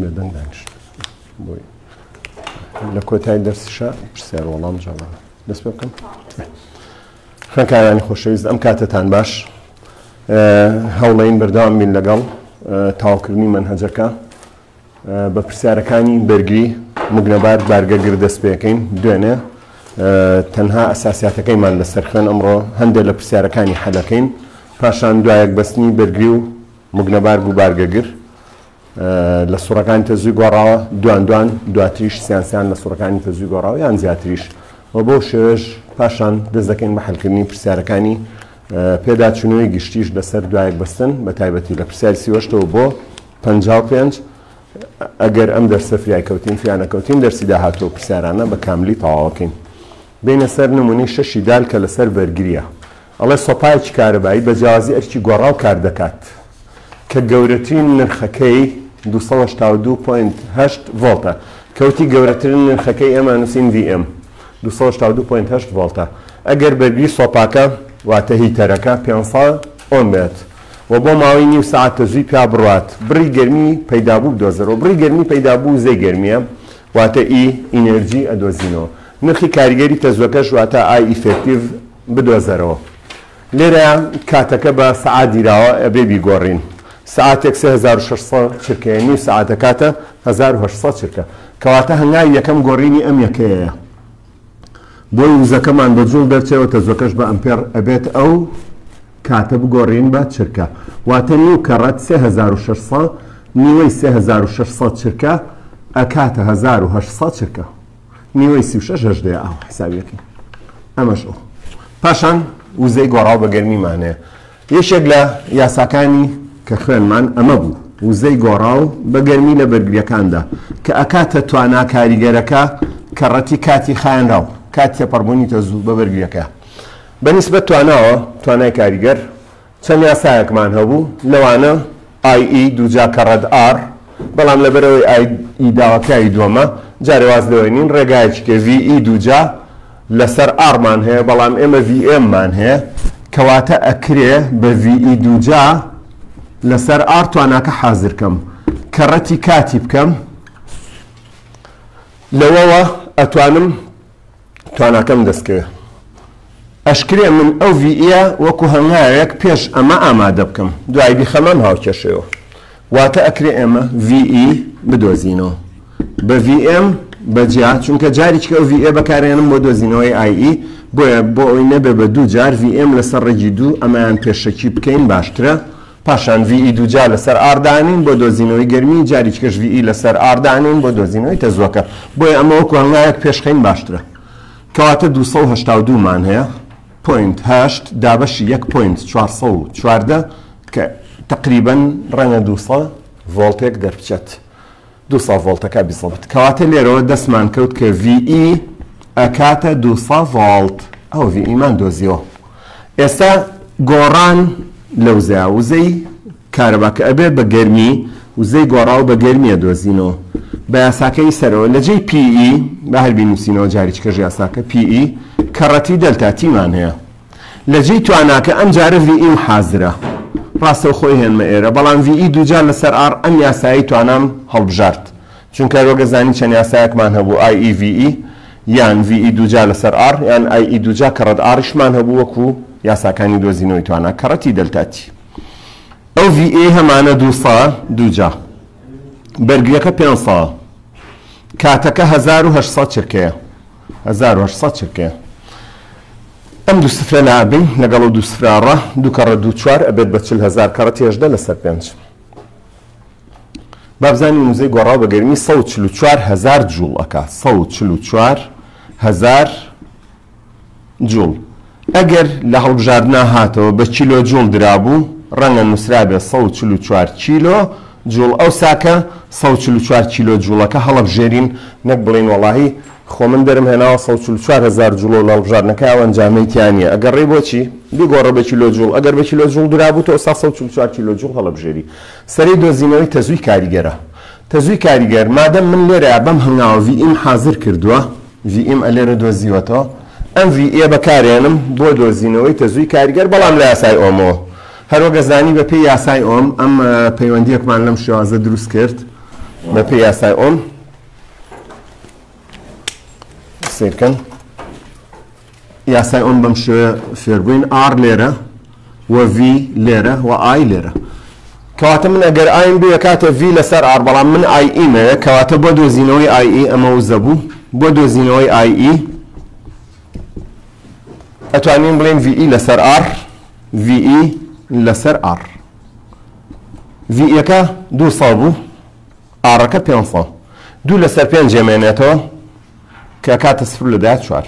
بێدەنگ دانیشن بۆی لە کۆتای دەرسیشا پرسیار وەڵام جواب دەست پێ بکەم. خوێندکارانی خۆشەویست ئەم کاتەتان باش. هەوڵین بەردەوام بین لەگەڵ تەواوکردنی مەنهەجەکە بە پرسیارەکانی بەرگری مگنەبار بارگەگر دەست پێکەین. دوێنێ تەنها ئەساسیاتەکەیمان لەسەر خوێن، ئەمڕۆ هەندێک لە پرسیارەکانی حەلەکەین، پاشان دوایەک بەستنی بەرگری و مگنەبارگ و بارگەگر لە سوڕەکانی تەزووی گۆڕاوە دوان دوان، دواتریش سیان سیان لە سوڕەکانی تەزووی گۆڕاوە یان زیاتریش، و بەو شێوەیەش پاشان دەست دەکەین بە حەلکردنی پرسیارەکانی پێداچوونەوەی گشتیش لەسەر دوایەک بەستن، بە تایبەتی لە پرسیاری 38ەوە بۆ 55. ئەگەر ئەم دەرسە فریای کەوتین فریا نەکەوتین دەرسی داهاتوو ئەو پرسیارانە بە کاملی تەواوەکەین. بێینە سەر نمونەی شەشی دال کە لەسەر بەرگریە. ئەڵێ سۆپایەکی کارەبایی بە جیاوازی ئەرکی گۆڕاو کار دەکات کە گەورەترین نرخەکەی 282.8 ڤۆڵتە. کەوتی گەورەترین نرخەکەی ئێمە نووسین VM 282.8 ڤۆڵتە. ئەگەر بەرگری سۆپاکە واتە heater ەکە 500 ئۆم بێت و بۆ ماوەی نیو سەعات تەزووی پیا بڕوات، بڕی گەرمی پەیدابوو بدۆزەرەوە. بڕی گەرمی پەیدابوو وزەی گەرمییە واتە E energy ئەدۆزینەوە. نرخی کاریگەری تەزووەکەش واتە I effective بدۆزەرەوە. لێرە کاتەکە بە سەعات دیراوە ئەبێ بیگۆڕین. سەعاتێک 3600 چرکەیە، نیو سەعات ئەکاتە 1800 چرکە. کەواتە هەنگاوی یەکەم گۆڕینی ئەم یەکەیەیە. بۆی وزەکەمان بە جوڵ دەرچێ و تەزوەکەش بە ئەمپێڕ ئەبێت ئەو کاتە بگۆڕین بە چرکە. واتە نیو کەڕەت 3600 نیوەی 3600 چرکە ئەکاتە 1800 چرکە. نیوەی 36 هەژدەیە ئاو حسابیەکەی. ئەمەش ئەو. پاشان وزەی گۆڕاو بە گەرمیمان هەیە. یەکێک لە یاساکانی کە خوێنمان ئەمە بوو، وزەی گۆڕاو بە گەرمی لە بەرگریەکاندا کە ئەکاتە توانا کاریگەرەکە کەڕەتی کاتی خایەنراو، کات تێپەڕبوونی تەزوو بە بەرگریەکە. بە نیسبەت تواناوە، توانای کاریگەر، چەند یاسایەکمان هەبوو، لەوانە I E دووجا کەڕەت R، بەڵام لەبەرئەوەی I E داواکراوی دووەمە، جارێ واز لەوە نین، ڕێگایەکی کە V E دووجا لەسەر R مان هەیە، بەڵام ئێمە V M مان هەیە، کەواتە ئەکرێ بە V E دووجا لەسەر R تواناکە حازر کەم، کەڕەتی کاتی بکەم، لەوەوە ئەتوانم تواناکەم دەست کەوێ. ئەشکرێ من ئەو V ە وەکو هەنگاوێک پێش ئەمە ئامادە بکەم دوای بیخەمە ئەم هاوکێشەیەوە. واتە ئەکرێ ئێمە V E بدۆزینەوە بە V M بە جیا، چونکە جاریچکە ئەو V ە بەکارێنم بۆ دۆزینەوەی I E، بۆیە بۆ ئەوەی نەبێ بە دوو جار V M لەسەر ڕێگی دوو ئەمەیان پێشەکی بکەین باشترە. پاشان V E دووجا لەسەر R دانێین بۆ دۆزینەوەی گەرمی، جاریچکەش V E لەسەر R دانێین بۆ دۆزینەوەی تەزووەکە. بۆیە ئەمە وەکو هەنگاوێک پێشخەین باشترە. کەواتە 282 مان هەیە point هەشت دابەشی یەک point 414 کە تەقریبەن ڕەنگە 200 ڤۆڵتێک دەربچێت. 200 ڤۆڵتەکە بیزەبت. کەواتە لێرەوە دەستمان کەوت کە V E ئەکاتە 200 ڤۆڵت. ئەو V E مان دۆزیەوە. ئێستا گۆڕان لە وزەیا، وزەی کارەبا کە ئەبێ بە گەرمی، وزەی گۆڕاو بە گەرمی ئەدۆزینەوە بە یاساکەی سەرەوە لە جێی P E، با هەر بینووسینەوە جاریچکەش یاساکە P E کەڕەتی delta T مان هەیە. لە جێی تواناکە ئەم جارە V E م حازرە، ڕاستەوخۆی هێنمە ئێرە، بەڵام V E دووجار لەسەر R ئەم یاسایەی توانام هەڵبژارد. چونکە هەروەک ئەزانی چەند یاسایەکمان هەبوو I E V E یان V E دووجا لەسەر R یان I E دووجا کەڕەت R یشمان هەبوو وەکو یاساکانی دۆزینەوەی توانا کەڕەتی delta T. ئەو V E هەمانە دووسە دووجا بەرگریەکە پێنسە کاتەکە 1800 چرکەیە 1800 چرکەیە. ئەم دوو سفرە لابین لەگەڵ ئەو دوو سفرە ڕە دوو کەڕە دوو چوار ئەبێت بە 40 هەزار کەڕەتی هەژدە لەسەر پێنج. با بزانین وزەی گۆڕاو بە گەرمی 144 هەزار جوڵ ئەکا 144 هەزار جوڵ. ئەگەر لە هەڵبژاردنا هاتەوە بە کیلۆ جوڵ درابوو ڕەنگە نووسرابێ 144 کیلۆ جوڵ، ئەوساکە 144 کیلۆ جوڵەکە هەڵەبژێرین، نەک بڵێین وەڵاهی خۆ من دەرم هێناوە 144 هەزار جوڵە و لە هەڵبژاردنەکە ئەو ئەنجامەی تیا نییە. ئەگەڕێی بۆچی؟ بیگۆڕە بە کیلۆ جوڵ، ئەگەر بە کیلۆ جوڵ درابوو تۆ ئەوسا 144 کیلۆ جوڵ هەڵەبژێری. سەرەی دۆزینەوەی تەزووی کاریگەرە. تەزووی کاریگەر، مادەم من لێرەیا بەم هەنگاوە V E م حازر کردووە، V E م ئەلێرە دۆزیوەتەوە، ئەم V E بەکارێنم بۆ دۆزینەوەی تەزووی کاریگەر، بەڵام لە یاسای ئۆمەوە. هەروەک ئەزانی بە پێی یاسای ئۆم ئەم پەیوەندییەکمان لەم شێوازە دروست کرد. بەپێی یاسای ئۆم سیرکەن یاسای ئۆم بەم شێوەیە فێربووین R لێرە و V لێرە و I لێرە کەواتە من ئەگەر I م بوێ کاتە V لەسەر R بەڵام من I E مەوێ کەواتە بۆ دۆزینەوەی I E ئەمە وزە بوو بۆ دۆزینەوەی I E ئەتوانین بڵێین V E لەسەر R V E لەسەر R V ەکە 200 بوو R ەکە 500 دوو لەسەر پێنج ئەمێنێتەوە کە ئەکاتە سفر لە دە چوار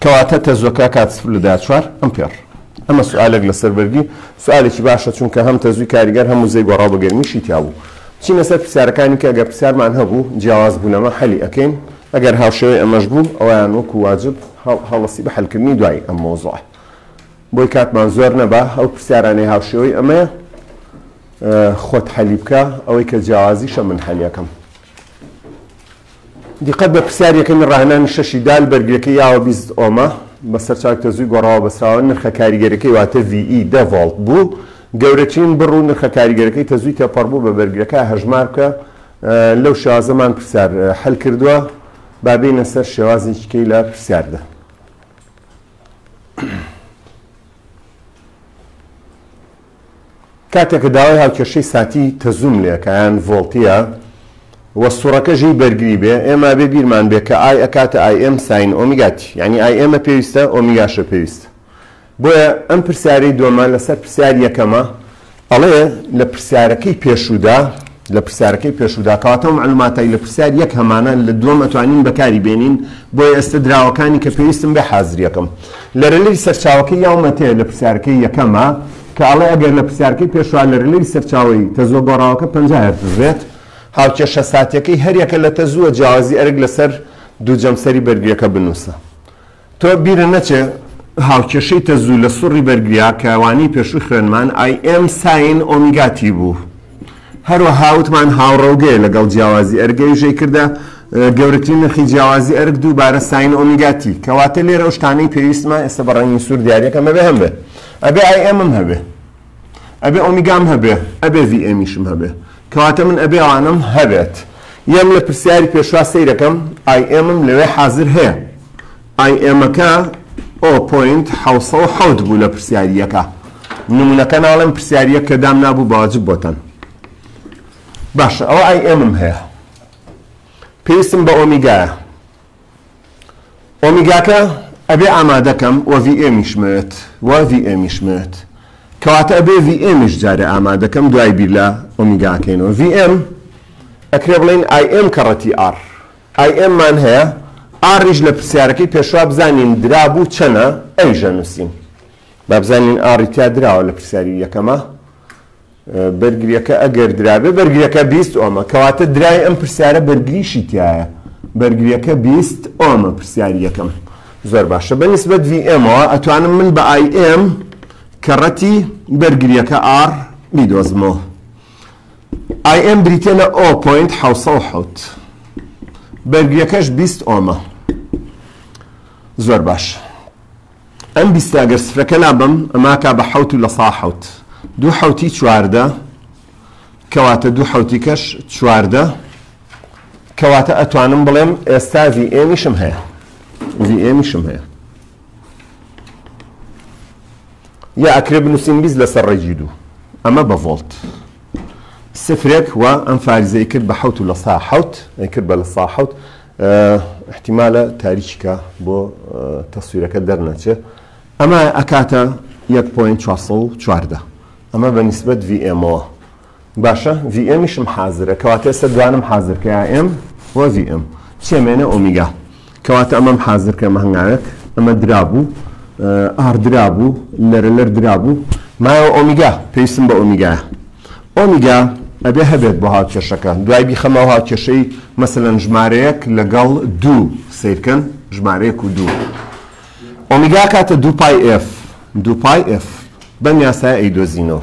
کەواتە تەزوەکە ئەکات سفر لە دە چوار ئەمپێڕ. ئەمە سوالێک لەسەر بەرگی سوالێکی باشە چونکە هەم تەزوی کاریگەر هەم وزەی گۆڕاو بە گەرمیشی تیا بوو. بچینە سەر پرسیارەکانی کە ئەگەر پرسیارمان هەبوو جیاواز بوو لەمە حەلی ئەکەین ئەگەر هاوشێوەی ئەمەش بوو ئەوەیان وەکو واجب هەڵسی بە حەلکردنی دوای ئەم مەوزوعە بۆی کاتمان زۆر نەبا ئەو پرسیارانەی هاوشێوەی ئەمەیە خۆت حەلی بکە ئەوەی کە جیاوازیشە من حەلی ئەکەم. دیقەت بە پرسیار یەکەمی ڕاهێنانی شەشی دال بەرگریەکەی یاوە 20 ئۆمە بە سەرچاوی تەزووی گۆڕاوە بەسراوە نرخە کاریگەرەکەی واتە VE دە ڤۆڵت بوو گەورەترین بڕ و نرخە کاریگەرەکەی تەزووی تێپەڕبوو بە بەرگرەکە هەژمار بکە لەو شێوازەمان پرسیار حل کردووە با بێینە سەر شێوازێکی کەی لە پرسیاردا. کاتێک کە داوای هاوکێشەی ساتی تەزووم لێکا یان ڤۆڵتیە و سوڕەکە ژی بەرگری بێ ئێمە ئەبێ بیرمان بێ کە I ئەکاتە I M sine omega t یانی I M ە پێویستە ئۆمیگاشە پێویستە بۆیە ئەم پرسیارەی دووەمە لەسەر پرسیاری یەکەمە ئەڵێ لە پرسیارەکەی پێشوودا لە پرسیارەکەی پێشوودا کەواتە ئەو مەعلوماتەی لە پرسیار یەک هەمانە لە دووەم ئەتوانین بەکاری بێنین بۆیە ئێستە دراوەکانی کە پێویستم بێ حازریەکەم لەرەلەری سەرچاوەکەی یاومەتێ لە پرسیارەکەی یەکەمە کە ئەڵێ ئەگەر لە پرسیارەکەی پێشووا لەرەلەری سەرچاوەی تەزووە گۆڕاوەکە 50 هێرتز بێت هاوکێشە ساتیەکەی هەریەکە لە تەزووە جیاوازی ئەرک لەسەر دوو جەمسەری بەرگریەکە بنووسە. تۆ بیرت نەچێ هاوکێشەی تەزوو لە سوڕی بەرگریا کە وانەی پێشووی خوێنمان I M sine omega t بوو. هەروەها وتمان هاوڕەوگەیە لەگەڵ جیاوازی ئەرک ئەویش ئەیکردە گەورەترین نرخی جیاوازی ئەرک دووبارە sine omega t. کەواتە لێرە ئەو شتانەی پێویستمە ئێستا بە ڕەنگی سوور دیاریەکەم ئەبێ هەم بێ. ئەبێ I M م هەبێ. ئەبێ ئۆمیگام هەبێ. ئەبێ V M یشم هەبێ. کەواتە من ئەبێ ئەوانەم هەبێت. یەم لە پرسیاری پێشوا سەیرەکەم I M م لەوێ حازر هەیە. I M ەکە o point 707 بوو لە پرسیاری یەکا. نمونەکە ناڵێم پرسیاری یەک کە دامنابوو بە واجب بۆتان. باشە ئەوە I M م هەیە. پێویستم بە ئۆمیگایە. ئۆمیگاکە ئەبێ ئامادەکەم وە V M یشمەوێت وە V M یشمەوێت. کەواتە ئەبێ V M یش جارێ ئامادەکەم دوای بیر لە ئۆمیگا ئەکەینەوە. V M ئەکرێ بڵێین I M کەڕەتی R. I M مان هەیە R یش لە پرسیارەکەی پێشوا بزانین درابوو چەنە ئەویش ئەنووسین. با بزانین R ی تیا دراوە لە پرسیاری یەکەما. بەرگریەکە ئەگەر درابێ بەرگریەکە 20 ئۆمە کەواتە درای ئەم پرسیارە بەرگریشی تایە بەرگریەکە 20 ئۆمە پرسیاری یەکەم زۆر باشە بە نیسبەت V M ەوە ئەتوانم من بە I M کەڕەتی بەرگریەکە R بیدۆزمەوە I M بریتە لە o point 707 بەرگریەکەش 20 ئۆمە زۆر باش ئەم بیستە گەر سفرەکە لابەم ئەماکا بە حەوت و لە سا حەوت دوو حەوتی 14 کەواتە دوو حەوتی کەش 14 کەواتە ئەتوانم بڵێم ئێستا V M یشم هەیە V M یشم هەیە یا ئەکرێ بنووسین 20 لەسەر ڕێگی دوو ئەمە بە ڤۆڵت سفرێک و ئەم فارزەی کرد بە حەوت و لە سا حەوت ئەی کرد بە لە سا حەوت احتیمالە تاریکیکە بۆ تەسویرەکە دەرنەچێ ئەمە ئەکاتە یەک point 414 ئەمە بە نیسبەت V M ەوە باشە V M یشم حازرە کەواتە ئێستا دوانم حازر کە M و V M چێمێنە ئۆمیگا کەواتە ئەمەم حازر کە ئەمە هەنگاوێک ئەمە درابوو R درابوو لەرەلەر درابوو مایەوە ئۆمیگا پێویستم بە ئۆمیگایە ئۆمیگا ئەبێ هەبێت بۆ هاوکێشەکە دوای بیخەمەوە هاوکێشەی مەسەلەن ژمارەیەک لەگەڵ دوو سەیرکەن ژمارەیەک و دوو ئۆمیگا کاتە دوو pi F دوو pi F بەم یاسایە ئەیدۆزینەوە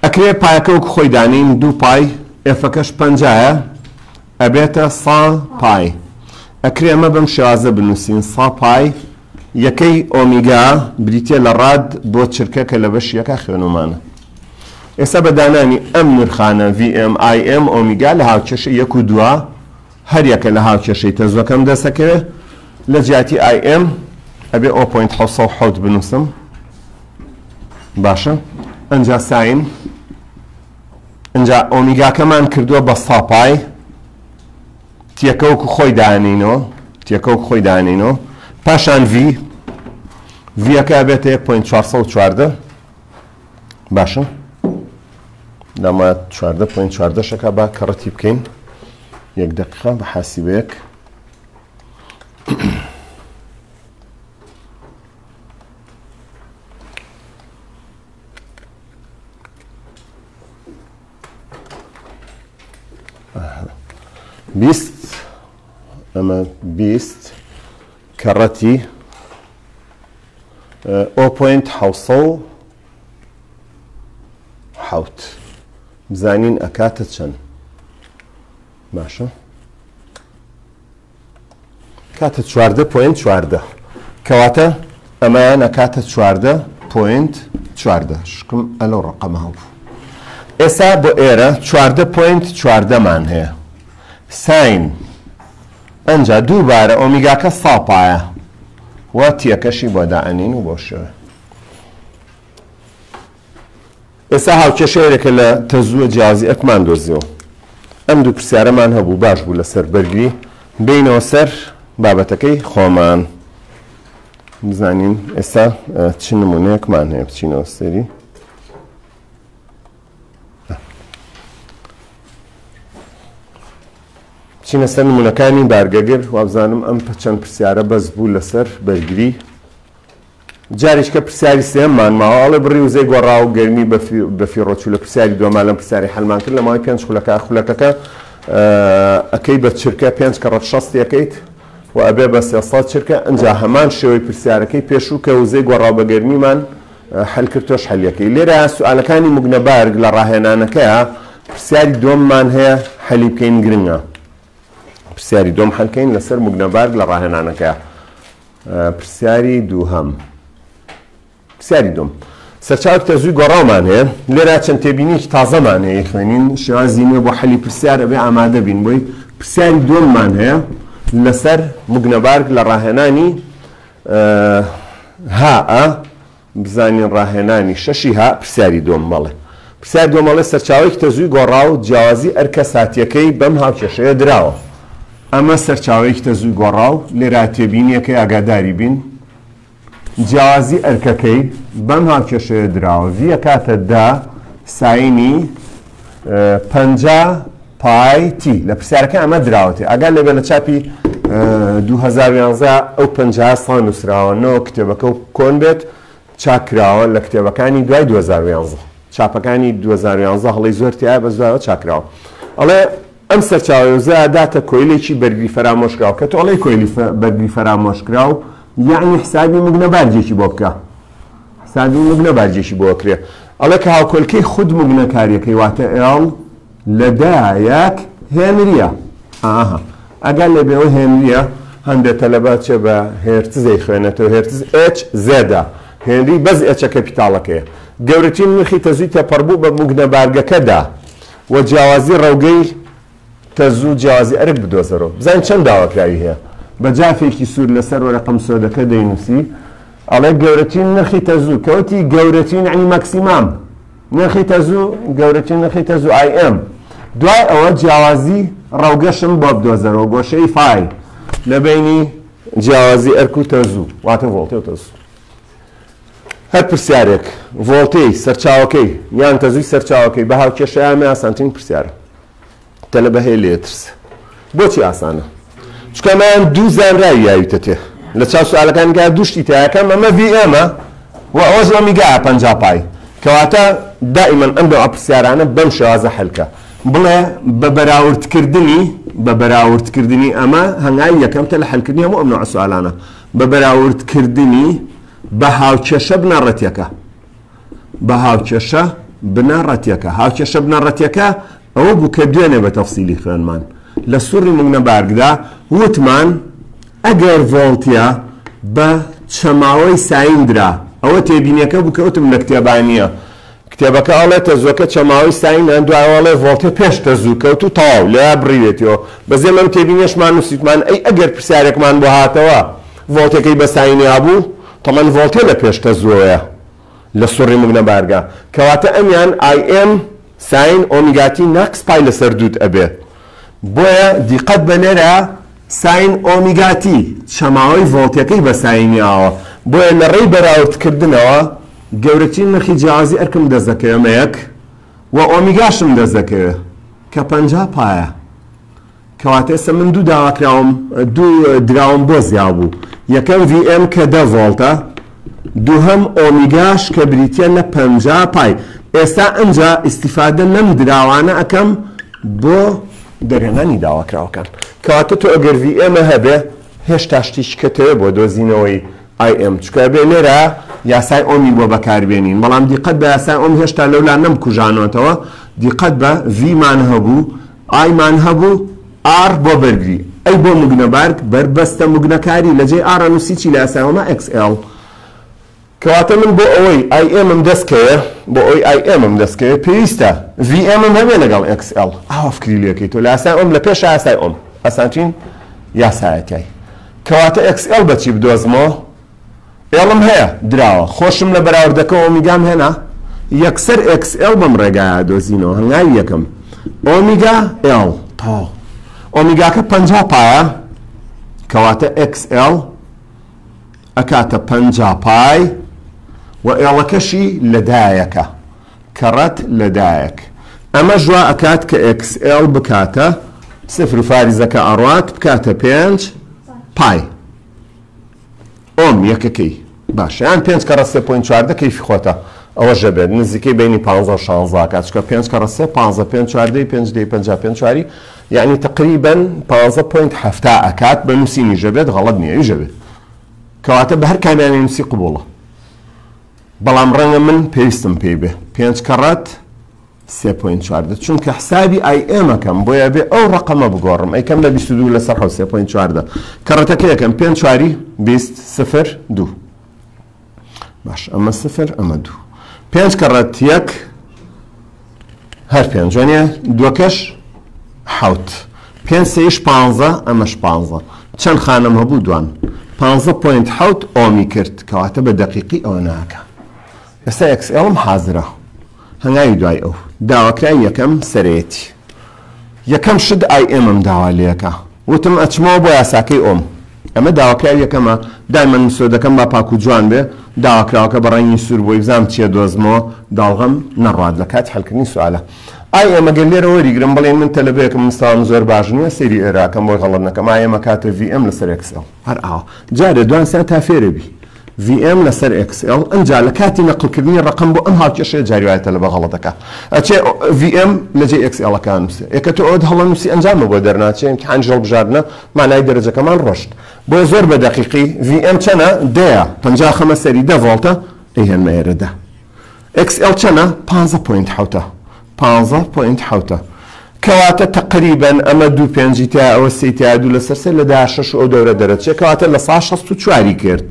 ئەکرێ پایەکە وەکو خۆی دانێین دوو pi F ەکەش پەنجایە ئەبێتە سا pi ئەکرێ ئەمە بەم شێوازە بنووسین سا pi یەکەی ئۆمیگا بریتە لە rad بۆ چرکە کە لە بەشی یەکا خوێنومانە. ئێستا بە دانانی ئەم نرخانە VM IM ئۆمیگا لە هاوکێشەی یەک و دووە هەر یەکە لە هاوکێشەی تەزووەکەم دەست ئەکەوێ. لە جیاتی IM ئەبێ o point 707 بنووسم. باشە ئەنجا sine ئەنجا ئۆمیگاکەمان کردووە بە ساپای تیەکە وەکو خۆی دانینەوە تیەکە وەکو خۆی دانینەوە پاشان V ڤیەکە ئەبێتە 1.414 باشە لەمە 14.14 شەکە با کەڕەتی بکەین یەک دقیقە بە حاسیبەیەک 20 ئەمە 20 کەڕەتی o point 707 بزانین ئەکاتە چەند باشە کاتە 14 point 14 کەواتە ئەمەیان ئەکاتە 14 point 14 شکم ئەلەو ڕقەمە هەبوو ئێستا بۆ ئێرە 14 point 14 مان هەیە sine ئەنجا دووبارە ئۆمیگاکە ساپایە و تیەکەشی بۆ دائەنین و بۆ شێوە ئێستا هاوکێشەیەکە لە تەزووە جیازی ئەکمان دۆزیەوە ئەم دوو پرسیارەمان هەبوو باش بوو لەسەر بەرگری بینەوە سەر بابەتەکەی خۆمان بزانین ئێستا چ نمونەیەکمان هەیە بچینەوە سەری بچینە سەر نمونەکانی بارگەگر وابزانم ئەم چەند پرسیارە بەس بوو لەسەر بەرگری جارێکە پرسیاری سێممان ماوە ئەڵێ بڕی وزەی گۆڕاو گەرمی بەفیڕۆچوو لە پرسیاری دووەمان لەم پرسیاری حەلمان کرد لە ماوەی پێنج خولەکە خولەکەکە ئەکەی بە چرکە پێنج کەڕەت شەست یەکەیت و ئەبێ بە 300 چرکە ئەنجا هەمان شێوەی پرسیارەکەی پێشوو کە وزەی گۆڕاو بە گەرمیمان حەل کرد تۆش حەلیەکەی لێرە سوالەکانی مگنەبارگ لە ڕاهێنانەکەیە پرسیاری دووەممان هەیە حەلی بکەین گرنگە پرسیاری دووەم حەلکەین لەسەر مگنەبارگ لە ڕاهێنانەکەیە پرسیاری دووهەم پرسیاری دوم سەرچاوێک تەزووی گۆڕاومان هەیە لێرە چەند تێبینیەکی تازەمان هەیە خوێنین شێوازی نوێ بۆ حەلی پرسیار ئەبێ ئامادە بین بۆی پرسیاری دووەممان هەیە لەسەر مگنەبارگ لە ڕاهێنانی ها بزانین ڕاهێنانی شەشی ها پرسیاری دووەم بەڵێ پرسیاری دووەم ئەڵێ سەرچاوەیەکی تەزووی گۆڕاو جیاوازی ئەرکە ساتیەکەی بەم هاوکێشەیە دراوە. ئەمە سەرچاوەیەکی تەزووی گۆڕاو لێرە تێبینیەکەی ئاگاداری بین جیاوازی ئەرکەکەی بەم هاوکێشەیە دراوە V ئەکاتە دە sine ی 50 pi t لە پرسیارەکە ئەمە دراوەتێ ئاگا لێبێ لە چاپی 2011 ئەو 50 ساڵ نووسراوە نەوە کتێبەکە و کۆن بێت چاک کراوە لە کتێبەکانی دوای 2011 چاپەکانی 2011 هەڵی زۆر تایە بە زوایەوە چاکراوە ئەڵێ ئەم سەرچاوەی وزە داتە کۆیلێکی بەرگری فەرامۆشکراو کە تۆ ئەڵێی کۆیلی بەرگری فەرامۆشکراو یەعنی حسابی مگنەبارجێکی بۆ بکە حسابی مگنەبارجێکی بۆ کرێ ئەڵێ کە هاوکۆلکەی خود مگنەکاریەکەی واتە L لە دایەک هێنریە ئاها ئەگەر لێ بێەوە هێنریە هەندێک تەلەبە چێ بە هێرتزەی خوێنێتەوە هێرتز H زێدە هێنری بەس H ە capital ەکەیە گەورەترین نرخی تەزووی تێپەڕبوو بە مگنەبارگەکەدا و جیاوازی ڕەوگەی تەزوو جیاوازی ئەرک بدۆزەرەوە بزانین چەند داواکراوی هەیە بە جافێکی سوور لەسەر وەرەقە مسۆدەکە دەینووسی ئەڵێ گەورەترین نرخی تەزوو کەوتی گەورەترین یعنی maximum نرخی تەزوو گەورەترین نرخی تەزوو IM دوای ئەوە جیاوازی ڕەوگەشم بۆ بدۆزەرەوە گۆشەی phi لە بینی جیاوازی ئەرک و تەزوو واتە ڤۆڵتێ و تەزوو هەر پرسیارێک ڤۆڵتێی سەرچاوەکەی یان تەزووی سەرچاوەکەی بە هاوکێشەیە ئەمە ئاسانترین پرسیارە تەلەبە هەیە لێ ترس بۆچی ئاسانە چونکە ئەمەیان دوو زانراوی یاویتە تێ لە چاو سوالەکانی گا دوو شتی تایەکەم ئەمە VM ە و ئەوەش ئۆمیگا 50 pi کەواتە دائیمەن ئەم نەوعە پرسیارانە بەم شێوازە حەلکە بڵێ بە بەراوردکردنی بە بەراوردکردنی ئەمە هەنگاوی یەکەمتە لە حەلکردنی هەموو ئەم نەوعە سوالانە بە بەراوردکردنی بە هاوکێشە بنەڕەتیەکە بە هاوکێشە بنەڕەتیەکە هاوکێشە بنەڕەتیەکە ئەوە بوو کە دوێنێ بە تەفسیلی خوێنمان لە سوڕی مگنەبارگدا وتمان ئەگەر ڤۆڵتیە بە چەماوەی sine درا ئەوە تێبینیەکە بوو کە وتم لە کتێبانیە. کتێبەکە ئەڵێ تەزووەکە چەماوەی ساینە، دوایەوە ئەڵێ ڤۆڵتێ پێش تەزوو کەوت و تەواو لەویا بڕیوێتیەوە. بەس ئێمە ئەم تێبینیەشمان نووسیتمان ئەی ئەگەر پرسیارێکمان بۆ هاتەوە ڤۆڵتێکەی بە ساینیا بوو، تەمەن ڤۆڵتێ لە پێش تەزووەوەیە لە سوڕی مگنەبارگا. کەواتە ئەمیان ئای ئێم ساین ئۆمیگا تی ناقس پای لەسەر دووت ئەبێ. بۆیە دیقەت بە لێرە ساین ئۆمیگا تی چەماوەی ڤۆڵتەکەی بە ساینی ئاوە بۆیە لە ڕێی بەراوردکردنەوە گەورەترین نرخی جیاوازی ئەرکم دەست دەکەوێ ئەمە یەک و ئۆمیگاشم دەست دەکەوێ کە 50 پایە کەواتە ئێستا من دوو داواکراوم دوو دراوم بۆ زیا بوو یەکەم VM کە دە ڤۆڵتە دووهەم ئۆمیگاش کە بریتیە لە 50 پای ئێستا ئەنجا ئیستیفادە لەم دراوانە ئەکەم بۆ دەرهێنانی داواکراوەکان. کەواتە تۆ ئەگەر VM هەبێ هێشتا شتیکی کەتەوێ بۆ دۆزینەوەی IM چونکە ئەبێ لێرە یاسای ئۆمی بۆ بەکاربێنین بەڵام دیقەت بە یاسای ئۆم هێشتا لەولا نەمکوژانۆتەوە دیقەت بە V مان هەبوو I مان هەبوو R بۆ بەرگری ئەی بۆ مگنەبارگ بەربەستە مگنەکاری لەجێی R ئەنووسی چی لە یاسای ئۆما XL کەواتە من بۆ ئەوەی ئای ئێمم دەست کەوێ بۆ ئەوەی ئای ئێمم دەست کەوێ پێویستە ڤی ئێمم هەبێ لەگەڵ ئێکس ئێڵ. ئاوا فکری لێ کەی تۆ لە یاسای ئۆم لە پێشا یاسای ئۆم ئاسانترین یاسایە تیای. کەواتە ئێکس ئێڵ بە چی بدۆزمەوە؟ ئێڵم هەیە دراوە خۆشم لە بەراوردەکە ئۆمیگام هێنا یەکسەر ئێکس ئێڵ بەم ڕێگایە دۆزینەوە هەنگاوی یەکەم ئۆمیگا ئێڵ تەواو ئۆمیگاکە 50 پایە کەواتە ئێکس ئێڵ ئەکاتە 50 پای و ئێڵەکەشی لە دایەکە کەڕەت لە دایەک ئەمەش وا ئەکات کە ئێکس ئێڵ بکاتە سفر و فاریزەکە ئەڕوات بکاتە پێنج پای ئۆم یەکەکەی باشە یان پێنج کەڕە سێ point 14 کەیفی خۆتە ئەوە ژەبێت نزیکەی بینی 15 و 16 کات چکە پێنج کەڕە سێ 15 پێنج چواردەی پێنج دەی 50 پێنج چواری یعنی تقریبا 15 point هەفتا ئەکات بە نووسینی ژەبێت غەڵەت نییە ئەوی ژەبێت کەواتە بە هەر کامیانی نووسی قبوڵە بەڵام ڕەنگە من پێویستم پێی بێ پێنج کەڕەت سێ point 14 چونکە حسابی ئای ئێمەکەم بۆیە بێ ئەو ڕقەمە بگۆڕم ئەیکەم لە 22 لەسەر حەوت سێ point 14 کەڕەتەکە یەکەم پێنج چواری 20 سفر دوو باش ئەمە سفر ئەمە دوو پێنج کەڕەت یەک هەر پێنج وانە دووەکەش حەوت پێنج سێیش پانزە ئەمەش پانزە چەند خانەم هەبوو دوان پانزە point حەوت ئۆمی کرد کەواتە بە دەقیقی ئەوە ناکە ئێستا ئێکس ئێڵم حازرە هەنگاوی دوای ئەو داواکرای یەکەم سەرەیەتی یەکەم شت ئای ئێمم داوا لێکە وتم ئەچمەوە بۆ یاساکەی ئۆم. ئەمە داواکراوی یەکەمە، دایمەن مسۆدەکەم با پاک و جوان بێ، داواکراوەکە بە ڕەنگی سوور بۆی بزانم چیە دۆزمەوە، داڵغەم نەڕوات لە کاتی حەلکردنی سوالە. ئای ئێم ئەگەر لێرە وەریگرم بڵێن من تەلەبەیەکم مستەوام زۆر باش نیە سەیری ئێرە ئەکەم بۆی غەڵەت نەکەم ئای ئێم ئەکاتە ڤی ئێم لەسەر ئێکس ئێڵ هەر ئاوا جارێ دوانسیان تا فێرە بی. VM لەسەر XL ئنجا لە کاتی نەقل کردنی ڕەقەم بۆ ئەم هاوکێشەیە جاری وایە تەلەبە غەڵەت ئەکا ئەچێ VM لە جێی XL ەکە ئەنووسێ ئێ کە تۆ ئەوەت هەڵە نووسی ئەنجامە بۆ دەرناچێ ئیمتیحانیش هەڵبژاردنە مانای دەرەجەکەمان ڕۆشت بۆیە زۆر بە دەقیقی VM چەنە دەیە 50 خەمە سەری دە ڤۆڵتە ئەیهێنمە ئێرە دە XL چەنە پانزە point حەوتە پانزە point حەوتە کەواتە تەقریبەن ئەمە دوو پێنجی تیا ئەوە سێی تیا دوو لەسەر سێ لە دا شەش و ئەو دەورە دەرەچێ کەواتە لە سا 64 ی کرد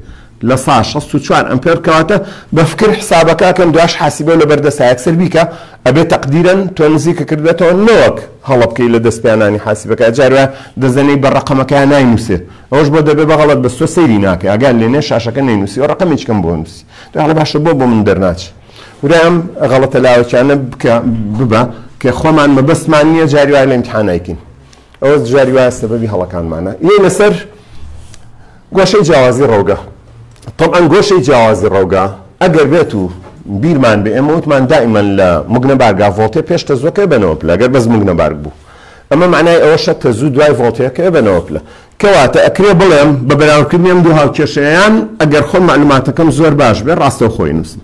لە سا 64 ئەمپێر کەواتە بە فکر حسابەکە ئەکەم دواش حاسیبە و لەبەر دەستا یەکسەر بیکە ئەبێ تەقدیرەن تۆ نزیکە کردبێتەوە نەوەک هەڵە بکەی لە دەست پێنانی حاسیبەکە جار وایە دەزەنەی بە ڕەقەمەکەیا ناینووسێ ئەوەش بۆ دەبێ بە غەڵەت بەس تۆ سەیری ناکەی ئاگات لێ نیە شاشەکە نەینووسی و ڕەقەمێکی کەم بۆ نووسی دوای ئەڵێ باشە بۆ بۆ من دەرناچێ ورای ئەم غەڵەتە لاوەکیانە بکە ببە کە خۆمان مەبەستمان نییە جاری وایە لە ئیمتحان نایکەین ئەوە جاری وایە سەبەبی هەڵەکانمانە یەینە سەر گۆشەی جیاوازی ڕەوگە طبعا گۆشەی جیاوازی ڕەوگە ئەگەر بێت و بیرمان بێ ئێمە وتمان دائیمەن لە مگنەبارگا ڤۆڵتێ پێش تەزوەکە بەنەوە پلە گەر بەس مگنەبارگ بوو ئەمە معنای ئەوەشە تەزوو دوای ڤۆڵتەکە بەنەوە پلە کەواتە ئەکرێ بڵێم بە بەراوردکردنی ئەم دوو هاوکێشەیان ئەگەر خۆم مەعلوماتەکەم زۆر باش بێ ڕاستەوخۆی نووسم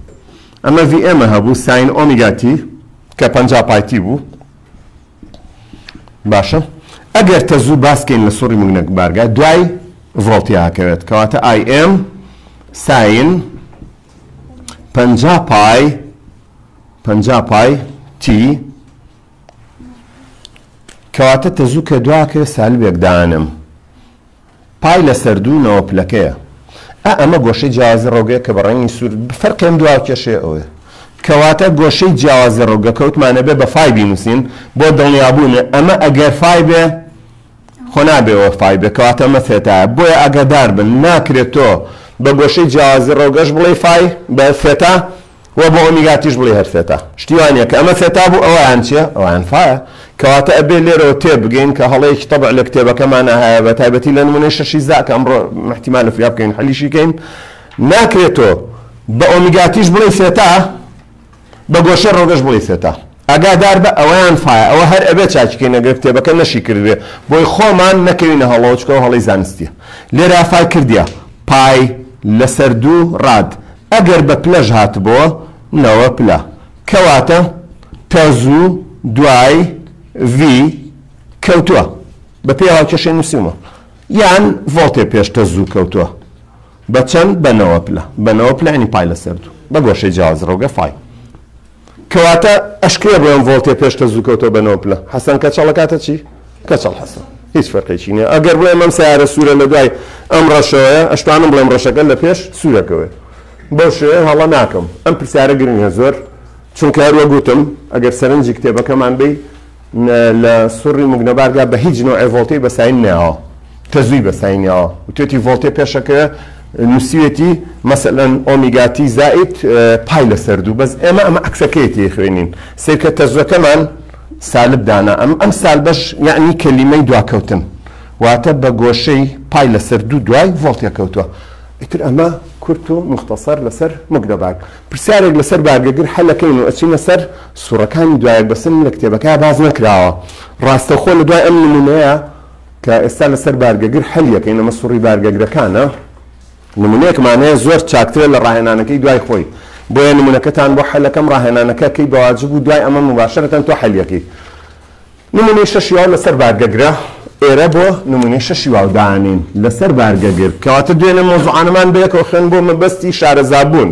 ئەمە ڤی ئێمە هەبوو ساین ئۆمیگا تی کە 50 پای تی بوو باشە ئەگەر تەزوو باسکەین لە سوڕی مگنەک بارگا دوای ڤۆڵتی ئاکەوێت کەواتە ئای ئێم ساین 50 پای 50 پای تی کەواتە تەزوو کە دواکەوێ سالبێک دانم پای لەسەر دوو نەوە پلەکەیە. ئا ئەمە گۆشەی جیاوازی ڕەوگەیە کە بە ڕەنگی سوور فەرقی ئەم دوو هاوکێشەیە ئەوەیە. کەواتە گۆشەی جیاوازی ڕەوگە کەوتمان ئەبێ بە phi بینووسین بۆ دڵنیابوون. ئەمە ئەگەر phi بێ خۆ نابێ وە phi بێ، کەواتە ئەمە theta یە. بۆیە ئاگادار بن ناکرێت تۆ بە گۆشەی جیاوازی ڕەوگەش بڵێی phi بە theta و بۆ omega t یش بڵێی هەر theta. شتی وا نییە کە ئەمە theta بوو ئەویان چییە؟ ئەویان phi یە. کەواتە ئەبێ لێرەوە تێبگەین کە هەڵەیەکی تەبع لە کتێبەکەمانە هەیە، بە تایبەتی لە نمونەی شەشی زا کە ئەمڕۆ احتیمال فریا بکەین حەلیشی کەین. ناکرێت تۆ بە omega t یش بڵێی theta، بە گۆشەی ڕەوگەش بڵێی theta. ئاگادار بە ئەوەیان phi یە، ئەوە هەر ئەبێ چاکیکەین ئەگەر کتێبەکە نەشی کردبێ، بۆی خۆمان نەکەوینە هەڵەوە، چونکە ئەو هەڵەی زانستیە. لێرە phi کردیە pi لەسەر دوو rad، ئەگەر بە پلەش هاتبۆ نەوە پلە، کەواتە تەزوو دوای V کەوتووە، بە پێی هاوکێشەی نووسیومە، یان ڤۆڵتێ پێش تەزوو کەوتووە بە چەند؟ بە نەوە پلە، بە نەوە پلە یعنی pi لەسەر دوو، بە گۆشەی جیاواز ڕەوگە phi. کەواتە ئەشکرێ بڵێم ڤۆڵتێ پێش تەزوو کەوتووە بە نەوە پلە. حەسەن کەچەڵ ئەکاتە چی؟ کەچەڵ حەسەن. هیچ فەرقێکی نییە. ئەگەر بڵێم ئەم سەیارە سوورە لە دوای ئەم ڕەشەوەیە، ئەشتوانم بڵێم ڕەشەکە لە پێش سوورەکەوەیە. بەو شێوەیە هەڵە ناکەم. ئەم پرسیارە گرنگە زۆر، چونکە هەر وەک وتم ئەگەر سەرنجی کتێبەکەمان بەی لە سوڕی موگنەبارگا بە هیچ نەوعێ ڤۆڵتێی بە sine نەیاوە، تەزووی بە sine یاوە. وتوێتی ڤۆڵتێ پێشەکەوێ، نووسیوێتی مەسەلەن omega t زائید pi لەسەر دوو، بەس ئێمە ئەمە عەکسەکەیەتی ئەیخوێنین. سەیرکە تەزووەکەمان سالب دانا، ئەم ئەم سالبەش یەعنی کەلیمەی دواکەوتن، واتە بە گۆشەی pi لەسەر دوو دوای ڤۆڵتێ کەوتووە. ئیتر ئەمە کورت و موختەسەر لەسەر موگنەبارگ. پرسیارێک لەسەر بارگەگر حەلەکەین و ئەچینە سەر سوڕەکانی دوایەک بەسن لە کتێبەکە باس نەکراوە. ڕاستەوخۆ لە دوای ئەم نمونەیە کە ئێستا لەسەر بارگەگر حەلیەکەین، ئەمە سوڕی بارگەگرەکانە، نمونەیەکمان هەیە زۆر چاکترە لە ڕاهێنانەکەی دوای خۆی، بۆیە نمونەکەتان بۆ حەلەکەم، ڕاهێنانەکە کەی بەواجب و دوای ئەمە مباشرەتەن تۆ حەلیەکەی. نمونەی شەشی واو لەسەر بارگەگرە، ئێرە بۆ نمونەی شەشی واو دانین لەسەر بارگەگر، کەواتە دوێنێ مەوزوعانەمان بەیەکەوە خوێند بۆ مەبەستی شارەزابوون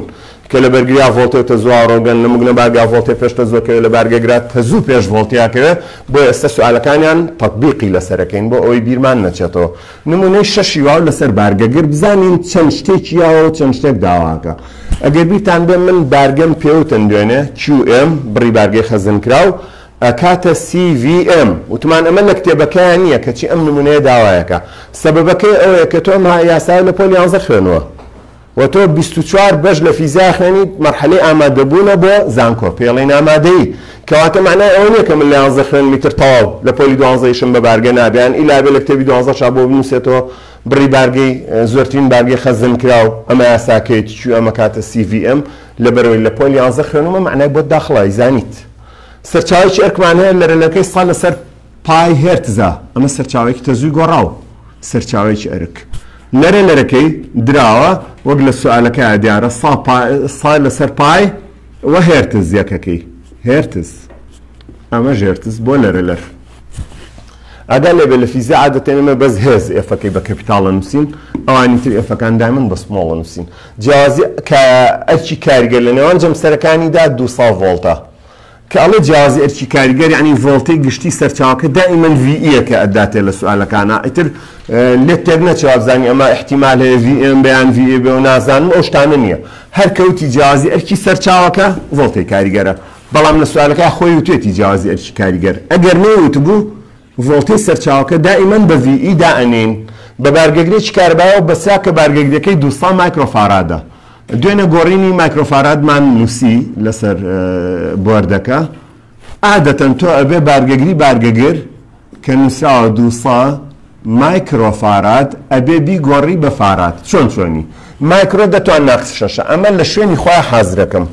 کە لە بەرگریا ڤۆڵتێ و تەزوو ئاڕۆگەن، لە موگنە بارگا ڤۆڵتێ پێش تەزوو ئەکەوێ، لە بارگەگرا تەزوو پێش ڤۆڵتێ ئەکەوێ، بۆیە ئێستا سوئالەکانیان تەتبیقی لەسەرەکەین بۆ ئەوەی بیرمان نەچێتەوە. نمونەی شەشی واو لەسەر بارگەگر بزانین چەند شتێکی یاوە و چەند شتێک داواکە. ئەگەر بیرتان بێ من بارگەم پێوتن دوێنێ QM بڕی بارگەی خەزنکراو ئەکاتە CVM وتمان ئەمە لە کتێبەکەیا نییە کەچی ئەم نمونەیە داوایەکە سەبەبەکەی ئەوەیە کە تۆ ئەم یاسایە لە پۆل یانزە خوێنوە و تۆ 24 بەش لە فیزیا خوێنیت مەرحەلەی ئامادەبوونە بۆ زانکۆ پێڵین ئامادەیی کەواتە معنای ئەوە نییە کە من لە یانزە خوێنم ئیتر تەواو لە پۆلی دوانزەیشم بە بارگە نابێ یان ئیلا بێ لە کتێبی دوانزە شا بۆ بنووسێتەوە بڕی بارگەی زۆرترین بارگەی خەزن کراو ئەمە یاساکەیەتی Q ئەمە کاتە CVM لەبەرەوەی لە پۆل یانزە خوێنومە معنای بۆت داخڵە زانیت سەرچاوەیەکی ئەرکمان هەیە لەرەلەکەی سا لەسەر pi هێرتزە، ئەمە سەرچاوەیەکی تەزووی گۆڕاو، سەرچاوەیەکی ئەرک لەرە لەرەکەی دراوە وەک لە سوالەکەیا دیارە سا سا لەسەر pi و هێرتز یەکەکەی هێرتز ئەمە هێرتز بۆ لەرە لەر ئەگەر لێبێ لە فیزیا عادەتەن ئێمە بەس هێز F ەکەی بە capital ئەنووسین ئەوانی تر F ەکان دایمەن بە small ئەنووسین جیاوازی کە ئەرکی کاریگەر لە نێوان جەمسەرەکانیدا 200 ڤۆڵتە کە ئەڵێ جیاوازی ئەرکی کاریگەر یەعنی ڤۆڵتەی گشتی سەرچاوەکە دائیمەن VE یەکە ئەداتێ لە سوالەکانا ئیتر لێت تێک نەچێ وابزانی ئەمە ئیحتیمال هەیە VM بێ یان VE بێ و نازانم ئەو شتانە نییە هەر کەوتی جیاوازی ئەرکی سەرچاوەکە ڤۆڵتەی کاریگەرە بەڵام لە سوالەکە خۆی وتوێتی جیاوازی ئەرکی کاریگەر ئەگەر نەیوتبوو ڤۆڵتەی سەرچاوەکە دائیمەن بە VE دائەنێین بە بارگەگرێکی کارەبایەوە بەسرا کە بارگەگرەکەی 200 مایکرۆفارادە. دوێنێ گۆڕینی مایکرۆفارادمان نووسی لەسەر بۆردەکە. عادەتەن تۆ ئەبێ بارگەگری بارگەگر کە نووسراوە 200 مایکرۆفاراد ئەبێ بیگۆڕی بە فاراد. چۆن چۆنی؟ مایکرۆ دەتوان ناقس شەشە. ئەمە لە شوێنی خۆیان حازرەکەم.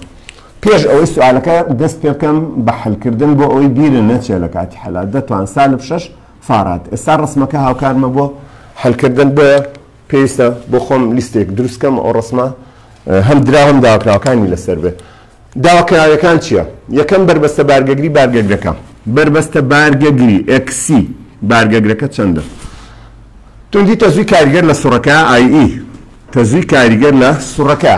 پێش ئەوەی سوالەکە دەست پێ بکەم بە حلکردن بۆ ئەوەی بیرن نەچێ لە کاتی حەلا دەتوان سالب شەش فاراد. ئێستا ڕسمەکە هاوکارمە بۆ حلکردن بۆیە پێویستە بۆ خۆم لیستێک دروست کەم ئەو ڕسمە هەم دراو هەم داواکراوەکانی لەسەر بێ. داواکراوەکان چییە؟ یەکەم بەربەستە بارگەگری بارگەگرەکە. بەربەستە بارگەگری XC بارگەگرەکە چەندە؟ توندی تەزووی کاریگەر لە سوڕەکە IE تەزووی کاریگەر لە سوڕەکە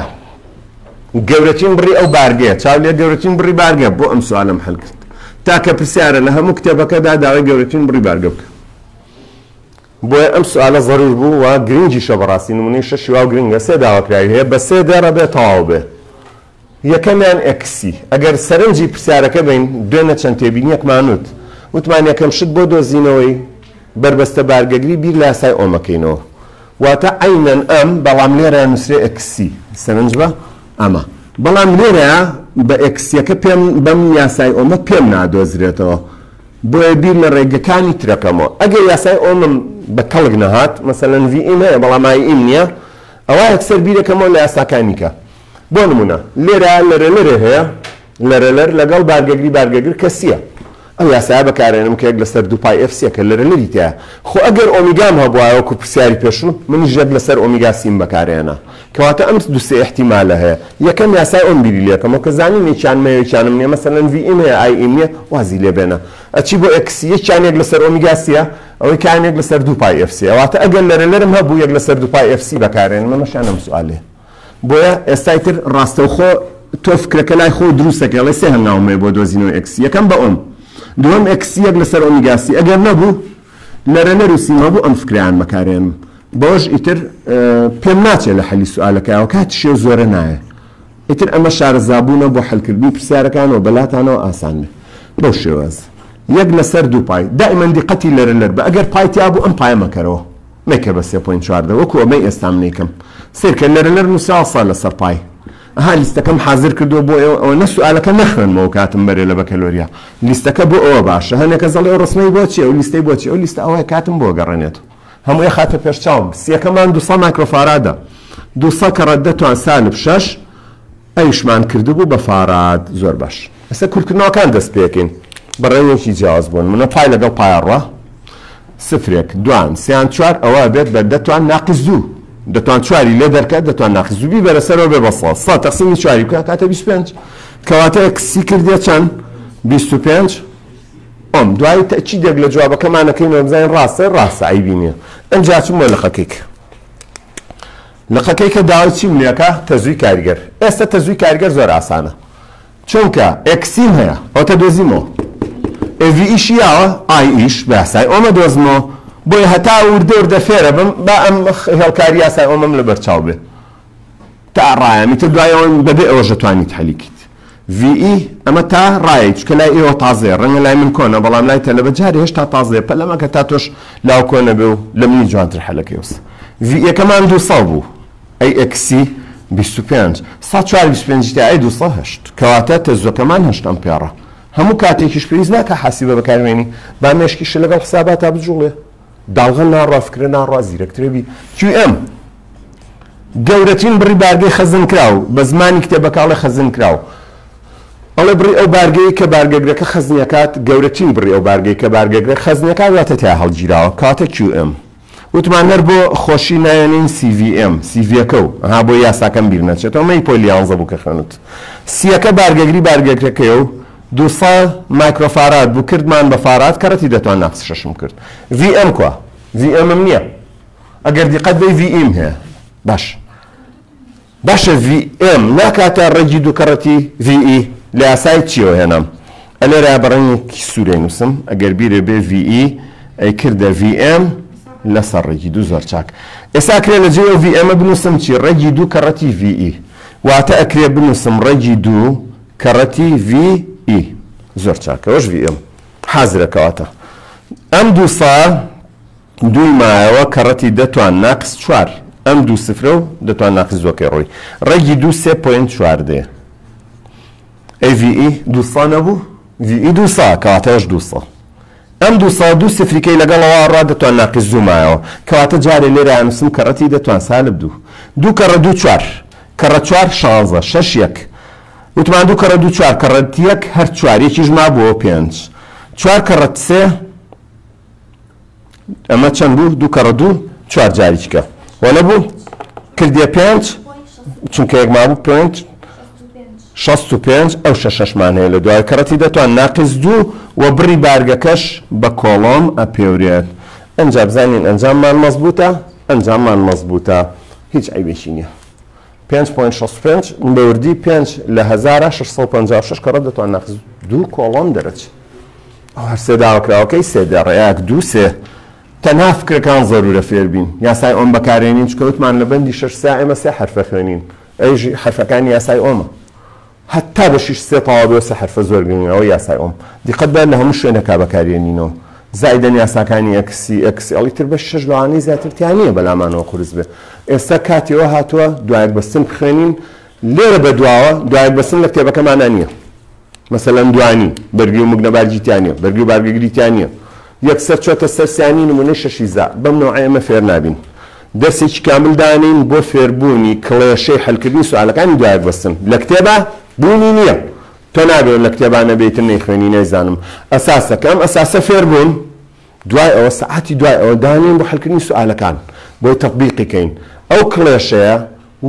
گەورەترین بڕی ئەو بارگەیە. چاو لێ گەورەترین بڕی بارگە بۆ ئەم سوالم حل کرد. تاکە پرسیارە لە هەموو کتێبەکەدا داوای گەورەترین بڕی بارگە بکە. بۆیە ئەم سوالە زەرور بوو و گرنگیشە بەڕاستی نمونەی شەشی واو گرنگە. سێ داواکراوی هەیە بە سێ دێڕە بێ تەواو بێ. یەکەمیان XC. ئەگەر سەرنجی پرسیارەکە بین، دوێنە چەند تێبینیەکمان وت. وتمان یەکەم شت بۆ دۆزینەوەی بەربەستە بارگەگری بیر لە یاسای ئۆمەکەینەوە. واتە عەینەن ئەم، بەڵام لێرە نووسرێ XC. سەرنج بە ئەمە. بەڵام لێرە بە XC یەکە پێم بەم یاسای ئۆمە پێم نادۆزرێتەوە. بۆیە بیر لە ڕێگەکانی ترەکەمەوە. ئەگەر یاسای ئۆمم بە کەڵک نەهات، مەسەلەن VE م هەیە بەڵام IE م نییە، ئەوە یەکسەر بیرەکەمەوە لە یاساکانی کە. بۆ نمونە لێرە لەرەلەرێ هەیە، لەرەلەر لەگەڵ بارگەگری بارگەگر کەسییە. ئەو یاسایە بەکارێنم کە یەک لەسەر دوو پای F C یە کە لەرەلەری تیایە. خۆ ئەگەر ئۆمیگام هەبوایە وەکو پرسیاری پێشوو، منیش یەک لەسەر ئۆمیگا C م بەکارێنا. کەواتە ئەم دوو سێ ئیحتیمالە هەیە. یەکەم یاسای ئۆم بیری لێکەمەوە کە زانیم یەکیانم هەیە یەکیانم نییە، مەسەلەن VE م هەیە IE م نییە، وازی لێ بێنە. ئەچی بۆ XC، یەکیان یەک لەسەر ئۆمیگا C یە، ئەوەی کایان یەک لەسەر دوو پای F C یە. واتە ئەگەر لەرەلەرم هەبوو یەک لەسەر دوو پای F C بەکارێنم، ئەمەشیان ئەم سوالەیە. بۆیە ئێستای تر ڕاستەوخۆ تۆ فکرەکە لای خۆو دروست دەکەی، ئەڵێی سێ هەنگاوم هەیە بۆ دۆزینەوەی XC، یەکەم بە ئۆم، دووەم XC یەک لەسەر ئۆمیگا C، ئەگەر نەبوو لەرەلەر و C م هەبوو ئەم فکرەیان بەکارێنم. بەوەش ئیتر پێم ناچێ لە حەلی سوالەکەیەوە کاتیشێ و زۆرە نایە. ئیتر ئەمە شارەزابوونە بۆ حەلکردنی پرسیارەکان و بەلاتانەوە ئاسان بێ. بەو شێواز یەک لەسەر دوو پای، دائیمەن دیقەتی لەرەلەر بە، ئەگەر پای تیا بوو ئەم پایە مەکەرەوە. مەیکە بە سێ point 14 وەکو ئەمەی ئێستا من ئەیکەم. سەیرکە لەرەلەر نووسراوە سا لەسەر پای. ئەها لیستەکەم حازر کردووە بۆ ئێوە، ئەوە نە سوئالەکە نەخوێنمەوە کاتم بەرێ لە بەکەلۆریا. لیستەکە بۆ ئەوە باشە. هەنێ کەس ئەڵێ ئەو ڕەسمەی بۆ چییە، ئەو لیستەی بۆ چییە؟ ئەو لیستە ئەوەیە کاتم بۆ گەڕێنێتەوە. هەمووی ئەخاتە پێش چاوم. سیەکەمان 200 مایکرۆفارادە. 200 کەڕەت دە توان سالب شەش، ئەویشمان کردبوو بە فاراد. زۆر باش. ئێستا کورتکردنەوەکان دەست پێکەین. بە ڕێوێکی جیاواز بۆ نموونە پای لەگەڵ پایە ڕا. سفرێک، دوان، سیان، چوار، ئەوە بێت بە دەتوان ناقس دوو. دەتوان چواری لێ دەرکە، دەتوان ناقس دوو بیبەرە سەرەوە بێ بە سەد. سەد تەقسیمی چواری بکە، کاتە 25. کەواتە XC کردیە چەند؟ 25 ئۆم. دوایی تەئکیدێک لە جوابەکەمانەکەینەوە بزانین ڕاستە، ڕاستە، عەیبی نییە. ئەنجا چم بۆ لقەکەی کە. لقەکەی کە داوای چیم لێکا؟ تەزووی کاریگەر. ئێستا تەزووی کاریگەر زۆر ئاسانە. چونکە XC م هەیە، ئەوتە دۆزیمەوە. VE یشی یاوە، I یش بە یاسای ئۆمە دۆزمەوە. بۆیە هەتا وردە وردە فێرە بم، با ئەم هێڵکاری یاسای ئۆمەم لەبەر چاو بێ. تا ڕایەم، ئیتر دوای ئەوە بەبێ ئەوەش دەتوانیت حەلیکیت. VE ئەمە تا ڕایەی، چونکە لای ئێوە تازەیە، ڕەنگە لای من کۆنە، بەڵام لای تەلەبە جارێ هێشتا تازەیە، پەلە مەکە تا تۆش لاو کۆنە بێ و لە منی جوانتر حەلەکەی وس. VE یەکەمان 200 بوو، ئەی XC 25، سا چوار 25 تا ئەی 208، کەواتە تەزووەکەمان هەشت ئەمپێڕە. هەموو کاتێکیش پێویست ناکا حاسیبە بەکاربێنی، با مێشکیشت لەگەڵ حساباتا بجوڵێ. داڵغە ناڕوا، فکرە ناڕوا، زیرەکترە بی. QM گەورەترین بڕی بارگەی خەزنکراو، بە زمانی کتێبەکە ئەڵێ خەزنکراو، ئەڵێ بڕی ئەو بارگەی کە بارگەگرەکە خەزنیەکات، گەورەترین بڕی ئەو بارگەی کە بارگەگرە خەزنیەکات واتە تیا هەڵگیراوە، کەواتە QM. وتمان هەر بۆ خۆشی ناوێنین CVM، CV یەکە و ها بۆ یاساکەم بیر نەچێتەوە، مەی پۆلی یانزە بوو کە خوێنت. C یەکە بارگەگری بارگەگرەکەیە و 200 مایکرۆفاراد بوو، کردمان بە فاراد، کەڕەتی دەتوان ناقس شەشم کرد. VM کوا؟ VM م نییە. ئەگەر دیقەت بەی VE م هەیە. باش. باشە VM ناکاتە ڕەگی دوو کەڕەتی VE؟ لە یاسای چیەوە هێنام؟ ئەلێرە بە ڕەنگێکی سوورەی نووسم، ئەگەر بیرێ بێ VE ئەی کردە VM لەسەر ڕەگی دوو. زۆر چاک. ئێستا ئەکرێ لە جێی ئەو VM بنووسم چی؟ ڕەگی دوو کەڕەتی VE. واتە ئەکرێ بنووسم ڕەگی دوو کەڕەتی VE. زۆر چاک. ئەوەش VM حازرە. کەواتە ئەم دوو سا دووی مایەوە کەڕەتی دەتوان ناقس چوار ئەم دوو سفرە و دەتوان ناقس دووەکەی ڕۆی ڕەگی دوو سێ point چوار دێ. ئەی VE دوو سا نەبوو؟ VE دوو سا، کەواتە ئەوەش دوو سا. ئەم دوو سا دوو سفریکەی لەگەڵەوە ڕا دەتوان ناقس دوو مایەوە، کەواتە جارێ لێرە ئەنووسم کەڕەتی دەتوان سالب دوو. دوو کەڕە دوو چوار کەڕە چوار شانزە شەش یەک. وتمان دوو کەڕە دوو چوار کەڕەت یەک هەر چوار یەکیش مابووەوە پێنج. چوار کەڕەت سێ ئەمە چەند بوو؟ دوو کەڕە دوو چوار جاریچکە وە نەبوو؟ کردیە پێنج چونکە یەک مابوو پێنج 65 ئەو شەشەشمان هەیە لە دوای کەڕەتی دەتوان ناقس دوو و بڕی بارگەکەش بە کۆڵۆم ئەپێورێت. ئەنجا بزانین ئەنجاممان مەزبووتە، ئەنجاممان مەزبووتە، هیچ عەیبێکی نییە. پێنج point 65 بە وردی پێنج لە هەزارە 656 کەڕەت دەتوان ناقس دوو کۆڵۆم دەرەچێت. ئەو هەر سێ داواکراوەکەی سێ دێڕە یەک دوو سێ. تەنها فکرەکان زەرورە فێربین یاسای ئۆم بەکارێنین، چونکە وتمان لە بەندی شەش سا ئێمە سێ حەرفە خوێنین، ئەویش حەرفەکانی یاسای ئۆمە. هەتا بەشیش سێ تەواو بێ سێ حەرفە زۆر گرنگە ئەوە یاسای ئۆم دیقەت بە لە هەموو شوێنێکا بەکارێنینەوە زائیدەن یاساکانی ئێکسی ئێکس ئێڵی تر بەشی شەش لەوانەی زیاتر تیا نییە بەلامانەوە قورس بێ ئێستا کاتی ئەوە هاتووە دوایەک بەستن بخوێنین لێرە بەدواوە دوایەک بەستن لە کتێبەکەمانا نییە مەسەلەن دوانی بەرگری و مگنەبارگی تیا نییە بەرگری و بارگەگری تیا نییە یەکسەر چۆتە سەر سیانی نمونەی شەشی زا بەم نەوعە ئێمە فێر نابین دەرسێکی کامل دانێین بۆ فێربوونی کڵێشەی حەلکردنی سوالەکانی دوایەک بەستن لە کتێبا بوونی نییە تۆ نابێ لە کتێبا نەبێ ئیتر نەیخوێنی نایزانم ئەساسە کە ئەم ئەساسە فێر بوون دوای ئەوە سەعاتی دوای ئەوە دانێین بۆ حەلکردنی سوالەکان بۆی تەتبیقی کەین ئەو کڵێشەیە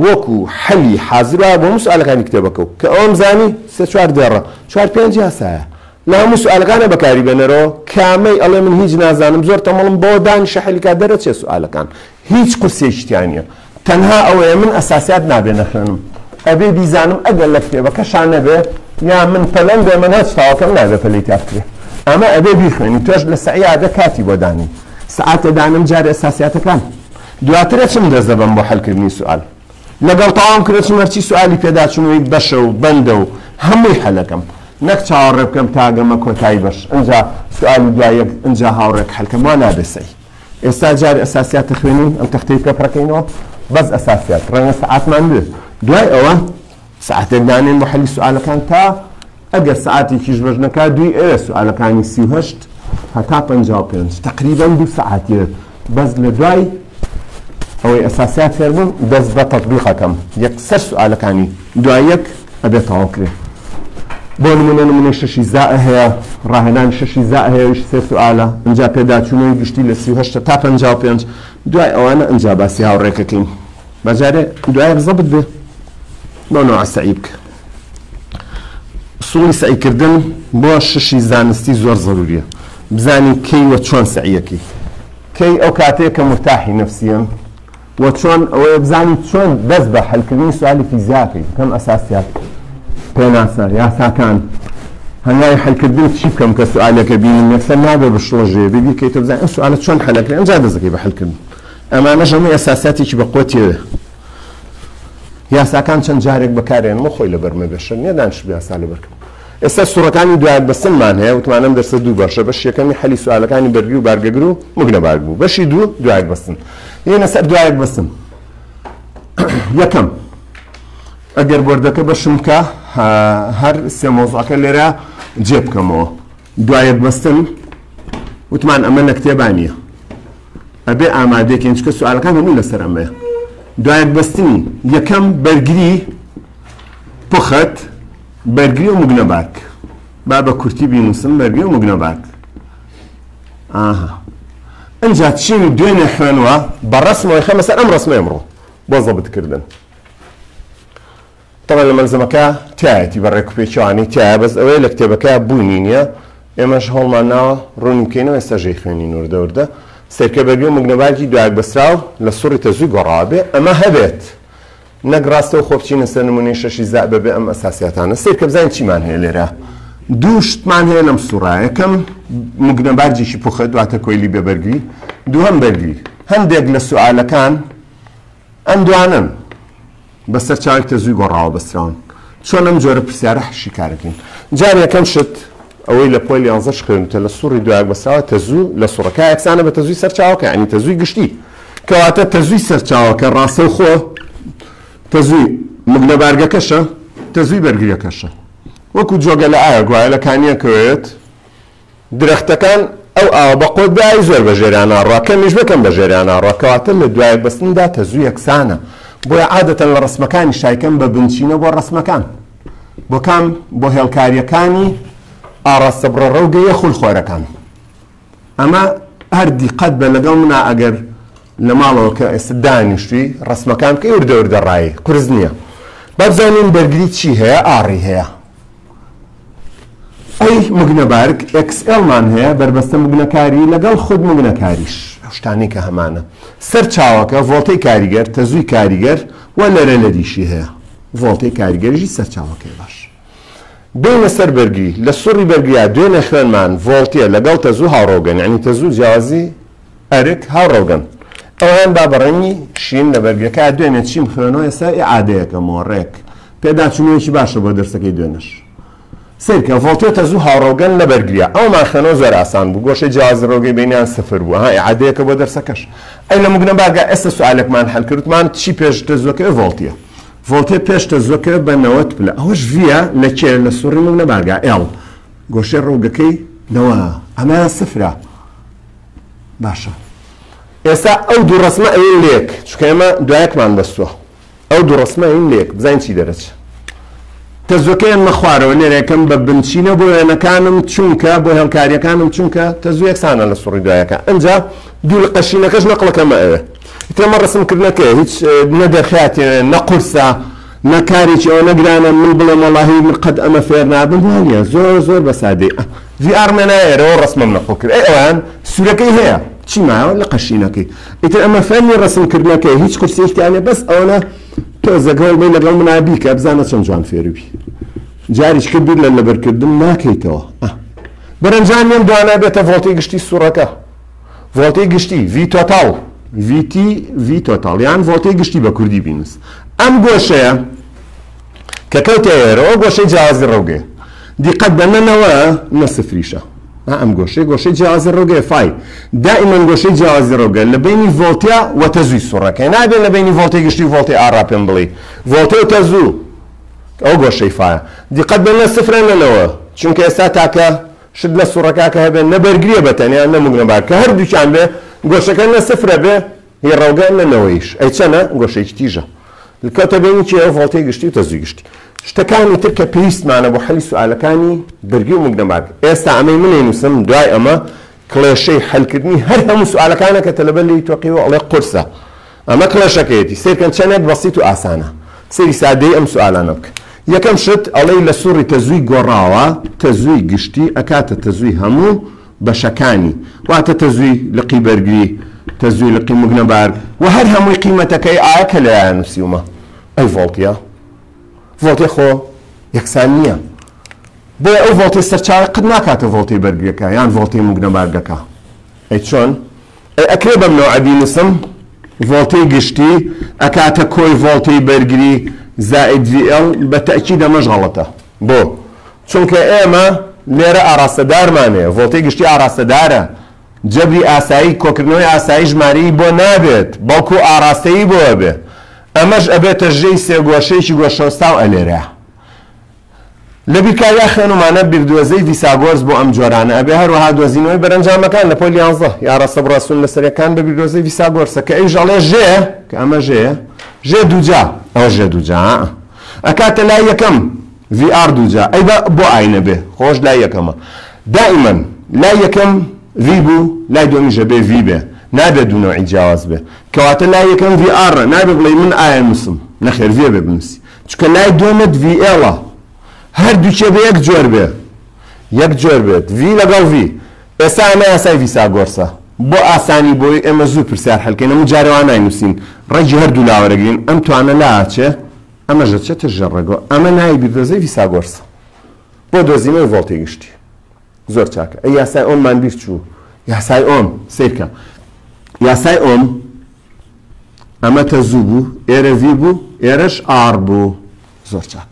وەکو حەلی حازر وایە بۆ هەموو سوالەکانی کتێبەکە و کە ئەوەم زانی سێ چوار دێڕە چوار پێنج یاسایە لە هەموو سوالەکانە بەکاری بێنەرەوە کامەی ئەڵێ من هیچ نازانم زۆر تەمەڵم بەوە دانیشە حەلی کا دەرەچێ سوالەکان هیچ قورسیەکی تیا نیە تەنها ئەوەیە من ئەساسیات نابێ نەخوێنم ئەبێ بیزانم ئەگەر لە کتێبەکەشا نەبێ یا من پەلەم بێ مەنهەج تەواوکەم نابێ پەلەی تیا بکرێ ئەمە ئەبێ بیخوێنی تۆش لە سەعیا ئەبێ کاتی بۆ دانی سەعاتێ دانم جارێ ئەساسیاتەکان دواتر ئەچم دەست دەبەم بۆ حەلکردنی سوئال لەگەڵ تەواوم کرد ئەچم هەرچی سوئالی پێداچونەوەی بەشە و بەندە و هەمووی حەلەکەم نەک چاوەڕێ بکەم تا گەمە کۆتایی بەش ئنجا سوئالی دوای یەک ئنجا هاوڕێک حەلکەم وا نابێ سەعی ئێستا جارێ ئەساسیات ئەخوێنین ئەم تەختەی پێ پڕەکەینەوە بەس ئەساسیات ڕەنگە سەعاتمان بوێ دوای ئەوە سەعاتێک دانێن بۆ حەلی سوئالەکان تا ئەگەر سەعاتێکیش بەش نەکا دووی ئەوێ سوئالەکانی 38 هەتا 55 تقریبا دوو سەعاتێ بەس لە دوای ئەوەی ئەساسیات فێر بووم دەست بە تەطبیقەکەم یەکسەر سوئالەکانی دوای یەک ئەبێت تەواو کرێ بۆ نمونە نمونەی شەشی زا هەیە ڕاهێنانی شەشی زا هەیە ئەویش سێ سوئالە ئینجا پێداچوونەوەی گشتی لە 38 تا 55 دوای ئەوانە ئینجا باسی هاوڕێکەکەین با جارێ دوایەک زەبت بێ بۆ نەوع سەعی بکە ئوسوڵی سەعیکردن بۆ شەشی زانستی زۆر زەروریە بزانی کەی وە چۆن سەعیەکەی کەی ئەو کاتەیە کە مورتاحی نەفسیەن وە چۆن ئەوەیە بزانی چۆن دەست بە حەلکردنی سوالی فیزیا کەی کەم ئەساسیات پێناسە یاساکان هەنگاوی حەلکردن چی بکەم کە سوالێکە بینم یەکسەر نابێ بشڵەژێ بێ بیرکەیتەوە بزانی ئەم سوالە چۆن حەلەکرێ ئەمجا دەست دەکەی بە حەلکردن ئەمانەش هەمووی ئەساسیاتێکی بە قوتیەوێ یاساکان چەند جارێک بەکارێنم و خۆی لەبەر مەبێ شەرت نییە دانیشم یاسا لەبەر کەم ئێستا سوڕەکانی دوایەک بەستنمان هەیە وتمان ئەم دەرسە دوو بەشە بەشی یەکەمی حەلی سوالەکانی بەرگری و بارگەگر و مگنەبارگ بوو بەشی دوو دوایەک بەستن یەنە سەر دوایەک بەستن یەکەم ئەگەر بۆردەکە بەشم بکە هەر سێ مۆزعەکە لێرە جێ بکەمەوە دوایەک بەستن وتمان ئەمە لە کتێبا نییە ئەبێ ئامادەکەین چکە سوالەکان هەمووی لەسەر ئەمەیە دوایەک بەستنی یەکەم بەرگری پوخت بەرگری و مگنەبارک با بە کورتی بینووسم بەرگری و مگنەبارک ئاها ئەجا چین دوێنێ خوێنوە بە ڕسمەوەی خەمە سەر ئەم ڕسمە ئەمڕۆ بۆ زەبتکردن تەبعەن لە مەلزەمەکە تیایەتی بە ڕێکوپێکیوانەی تیایە بەس ئەوەیە لە کتێبەکە بوونی نییە ئێمەش هەوڵمان ناوە ڕوونی بکەینەوە ئێستا ژێی خوێنین وردە وردە سەیرکە بەرگری و مگنەبارگی دوایەک بەستراو لە سوڕی تەزووی گۆڕاوە بێ ئەمە هەبێت نەک ڕاستەو خۆ بچینە سەر نمونەی شەشی زا بەبێ ئەم ئەساسیاتانە سەیرکە بزانین چیمان هەیە لێرە دوو شتمان هەیە لەم سوڕە یەکەم مگنەبارجێکی پوخت واتە کۆیلی بێ بەرگری دووهەم بەرگری هەندێک لە سوالەکان ئەم دوانەن بە سەرچاوەی تەزووی گۆڕاوە بەستراون چۆن ئەم جۆرە پرسیارە شیکارەکەین جار یەکەم شت ئەوەی لە پۆل یانزەش خوێندوتە لە سوڕی دوایەک بەستراوە تەزوو لە سوڕەکە یەکسانە بە تەزووی سەرچاوەکە یعنی تەزووی گشتی کەواتە تەزووی سەرچاوەکە ڕاستەوخۆ تەزووی مگنەبارگەکەشە تەزووی بەرگریەکەشە وەکو جۆگە لە ئاوێک وایە لە کانیەکەوێت درەختەکان ئەو ئاوە بە قوت بێ ئاوی زۆر بە ژێریا ناڕوا کەمیش بێ کەم بە ژێریا ناڕوا کەواتە لە دوایەک بەستندا تەزوو یەکسانە بۆیە عادەتەن لە ڕەسمەکانی شایکەم بە بنچینە بۆ ڕەسمەکان بۆ کام بۆ هێڵکاریەکانی ئاڕاستە بڕەڕەوگەیە خولخۆرەکان ئەمە هەر دیقەت بە لەگەڵ منا ئەگەر لە ماڵەوە کە ئێستا دانیشتوی ڕەسمەکان بکەی وردە وردە ڕایی قورس نییە با بزانین بەرگری چی هەیە ئاڕی هەیە ئەی مگنەبارگ ئێکس ئێڵمان هەیە بەربەستە مگنەکاری لەگەڵ خود مگنەکاریش ئەو شتانەی کە هەمانە سەرچاوەکە ڤۆڵتەی کاریگەر تەزووی کاریگەر و لەرەلەریشی هەیە ڤۆڵتەی کاریگەریشی سەرچاوەکەی باش بێینە سەر بەرگری لە سوڕی بەرگریا دوێنێ خوێنمان ڤۆڵتیە لەگەڵ تەزوو هاوڕەوگەن یعنی تەزوو جیاوازی ئەرک هاوڕەوگەن ئەوان با بە ڕەنگی شین لە بەرگەکە دوێنێ چیم خوێنەوە ئێستا ئیعادەیەکەمەوە ڕێک. پێداچوونەوەیەکی باشە بۆ دەرسەکەی دوێنەش. سەیرکە ڤۆڵتێ تەزوو هاوڕەوگەن لە بەرگریە. ئەوەمان خوێنەوە زۆر ئاسان بوو. گۆشەی جیاوازی ڕەوگەی بەینیان سفر بوو. ها ئیعادەیەکە بۆ دەرسەکەش. ئەی لە مگنەبارگا ئێستا سوالێکمان حەل کرد وتمان چی پێش تەزووەکەوێ ڤۆڵتیە. ڤۆڵتێ پێش تەزووەکەوێ بە 90 پلە. ئەوەش ڤیە لە کێ؟ لە سوڕی مگنەبارگا ئێڵ. گۆشەی ڕەوگەکەی نەوە. ئەمەیان سفرە. باشە. ئێستا ئەو دوو ڕەسمە ئەوین لێک چونکە ئێمە دوایەکمان بەستووە. ئەو دوو ڕەسمە ئەین لێک بزانین چی دەرەچ. تەزووەکەیان مە خوارەوە لێرەکەم بە بنچینە بۆ وێنەکانم چونکە بۆ هێڵکاریەکانم چونکە تەزوو یەکسانە لە سوڕی دوایەکە ئەنجا دوو لقە شینەکەش نەقڵەکەمە ئەوێ ئیتر ئەمە ڕەسمکردنەکەیە هیچ نە دەرخاتێ نە قورسە نە کارێکی ئەوە نەگرانە من بڵێم وەڵاهی من قەت ئەمە فێر نابم وانە زۆر زۆر بە سادەی ڤی ئاڕ مێنایەرەوە ڕەسمم نەقڵ کرد ئەی ئەوان سوورەکەی هەیە چی مایەوە لقە شینەکەی ئیتر ئەمە فەنی ڕەسمکردنەکەی هیچ قورسیەکی نیە بەس ئەوەنە تۆزێک هەوڵ بەی لەگەڵ منا بیکە بزانە چەند جوان فێربی جاریشکە بیر لە لەبەرکردن ناکەیتەوە. بەرەنجامی ئەم دوانە بێتە ڤۆڵتی گشتی سوڕەکە ڤۆڵتی گشتی V total VT V total یان ڤۆڵتی گشتی بە کوردی بینوس ئەم گۆشەیە کە کەوتە ئێرەوە گۆشەی جیاوازی ڕەوگەیە دیقەت بە نەنەوە نە سفریشە ئەم گۆشەی گۆشەی جیاوازی ڕەوگەیە phi دائیمەن گۆشەی جیاوازی ڕەوگە لە بینی ڤۆڵتیا و تەزووی سوڕەکەی نابێت لە بینی ڤۆڵتی گشتی و ڤۆڵتی ئاڕا پێم بڵێ ڤۆڵتی و تەزوو ئەو گۆشەی phi یە دیقەت بە نە سفرە نەنەوە چونکە ئێستا تاکە شت لە سوڕەکە کە هەبێت نە بەرگریە بە تەنیا نە مگنەبار کە هەردووکیان بێ گۆشەکە نە سفرە بێ هی ڕەوگە نە نەوەیش ئەی چەنە گۆشەیەکی تیژە کەوتە بینی کێ ڤۆڵتی گشتی و تەزووی گشتی شتەکانی تر کە پێویستمانە بۆ حەلی سوالەکانی بەرگری و مگنەبار ئێستا ئەمەی منێ نووسم دوای ئەمە کڵێشەی حەلکردنی هەر هەموو سوالەکانە کە تەلەبە لێی تۆقیوە ئەڵێ قورسە ئەمە کڵێشەکەیەتی سەیرکەن چەندێک بەسیت و ئاسانە سەیری سادەی ئەم سوالانە بکە یەکەم شت ئەڵێی لە سوڕی تەزووی گۆڕاوە تەزووی گشتی ئەکاتە تەزووی هەموو بەشەکانی واتە تەزووی لقی بەرگری تەزووی لقی مگنەبار و هەر هەمووی قیمەتەکەی ئایا کە لەیان نووسیومە ئەی ڤۆڵتیە ڤۆڵتێ خۆ یەکسان نییە بۆیە ئەو ڤۆڵتی سەرچاوە قەت ناکاتە ڤۆڵتی بەرگریەکە یان ڤۆڵتی مگنەبارگەکە ئەی چۆن ئەی ئەکرێ بەم نەوعە بینووسم ڤۆڵتی گشتی ئەکاتە کۆی ڤۆڵتی بەرگری زائد VL بە تەئکید ئەمەش غەڵەتە بۆ چونکە ئێمە لێرە ئاراستەدارمان هەیە ڤۆڵتی گشتی ئاراستەدارە جەبری ئاسایی کۆکردنەوەی ئاسایی ژمارەیی بۆ نابێت بەڵکو ئاراستەیی بۆ ئەبێ ئەمەش ئەبێتە ژێی سێگۆشەیەکی گۆشەوەستاو ئەلێرە لە بیرکاریا خوێنومانە بیردۆزەی ڤیساگۆرس بۆ ئەم جۆرانە ئەبێ هەروەها دۆزینەوەی بەرەنجامەکان لە پۆلی یانزە یا ڕاستەبڕاستون لەسەرەکان بە بیردۆزەی ڤیساگۆرسە کە ئەویش ئەڵێ ژێ کە ئەمە ژێیە ژێ دووجا ئەوە ژێ دووجا ئەکاتە لای یەکەم VR دووجا ئەی بە بۆ ئاینە بێ خۆش لای یەکەمە دائیمەن لای یەکەم V بوو لای دووەمیش ئەبێ V بێ نابێ دوو نەوعی جیاواز بێ کەواتە لای یەکەم VR نابێ بڵێ من ئایا نووسم نەخێر V بێ بنووسی چونکە لای دووەمت VL ە هەردووکێ بە یەک جۆر بێ یەک جۆر بێت V لەگەڵ V ئێستا ئەمە یاسای ڤیساگۆرسە بۆ ئاسانی بۆی ئێمە زوو پرسیار حەلکەین هەموو جارێ وا ناینووسین ڕەگی هەردوو لا وەرەگرین ئەم توانە لاچێ ئەمەش دەچێتە ژێر ڕەگەوە ئەمە ناوی بیردۆزەی ڤیساگۆرسە بۆ دۆزینەوەی ڤۆڵتی گشتی زۆر چاکە ئەی یاسای ئۆممان بیر چوو یاسای ئۆم سەیرکە یاسای ئۆم ئەمە تەزوو بوو ئێرە V بوو ئێرەش R بوو زۆر چاک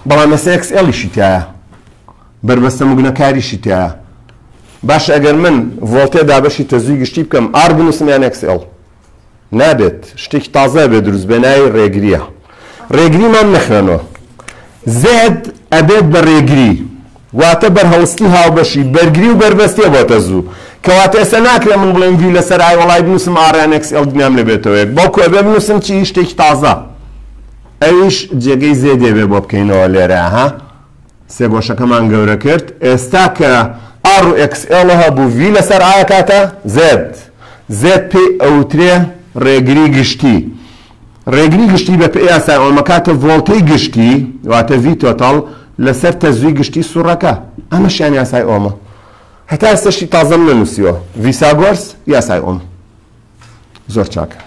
بەڵام ئێستا XL یشی تایە بەربەستە مگنەکاریشی تایە باشە ئەگەر من ڤۆڵتێ دابەشی تەزووی گشتی بکەم R بنووسم یان XL نابێت شتێکی تازە بێ دروست بێ ناوی ڕێگریە ڕێگریمان نەخوێنەوە Z ئەبێت بە ڕێگری واتە بەرهەڵستی هاوبەشی بەرگری و بەربەستیە بۆ تەزوو کەواتە ئێستا ناکرێ من بڵێم V لەسەر I وەڵای بنووسم R یان XL دنیام لێ بێتەوە یەک بەڵکو ئەبێ بنووسم چی شتێکی تازە ئەویش جێگەی Z ێ بێ بۆ بکەینەوە لێرە ها سێگۆشەکەمان گەورە کرد ئێستا کە R و XL هەبوو V لەسەر I کاتە Z Z پێی ئەوترێ ڕێگری گشتی ڕێگری گشتی بە پێی یاسای ئۆمەکاتە ڤۆڵتەی گشتی واتە V total لەسەر تەزووی گشتی سوڕەکە ئەمەشیان یاسای ئۆمە هەتا ئێستا شتی تازەم نەنووسیوە ڤیساگۆرس یاسای ئۆم زۆر چاکە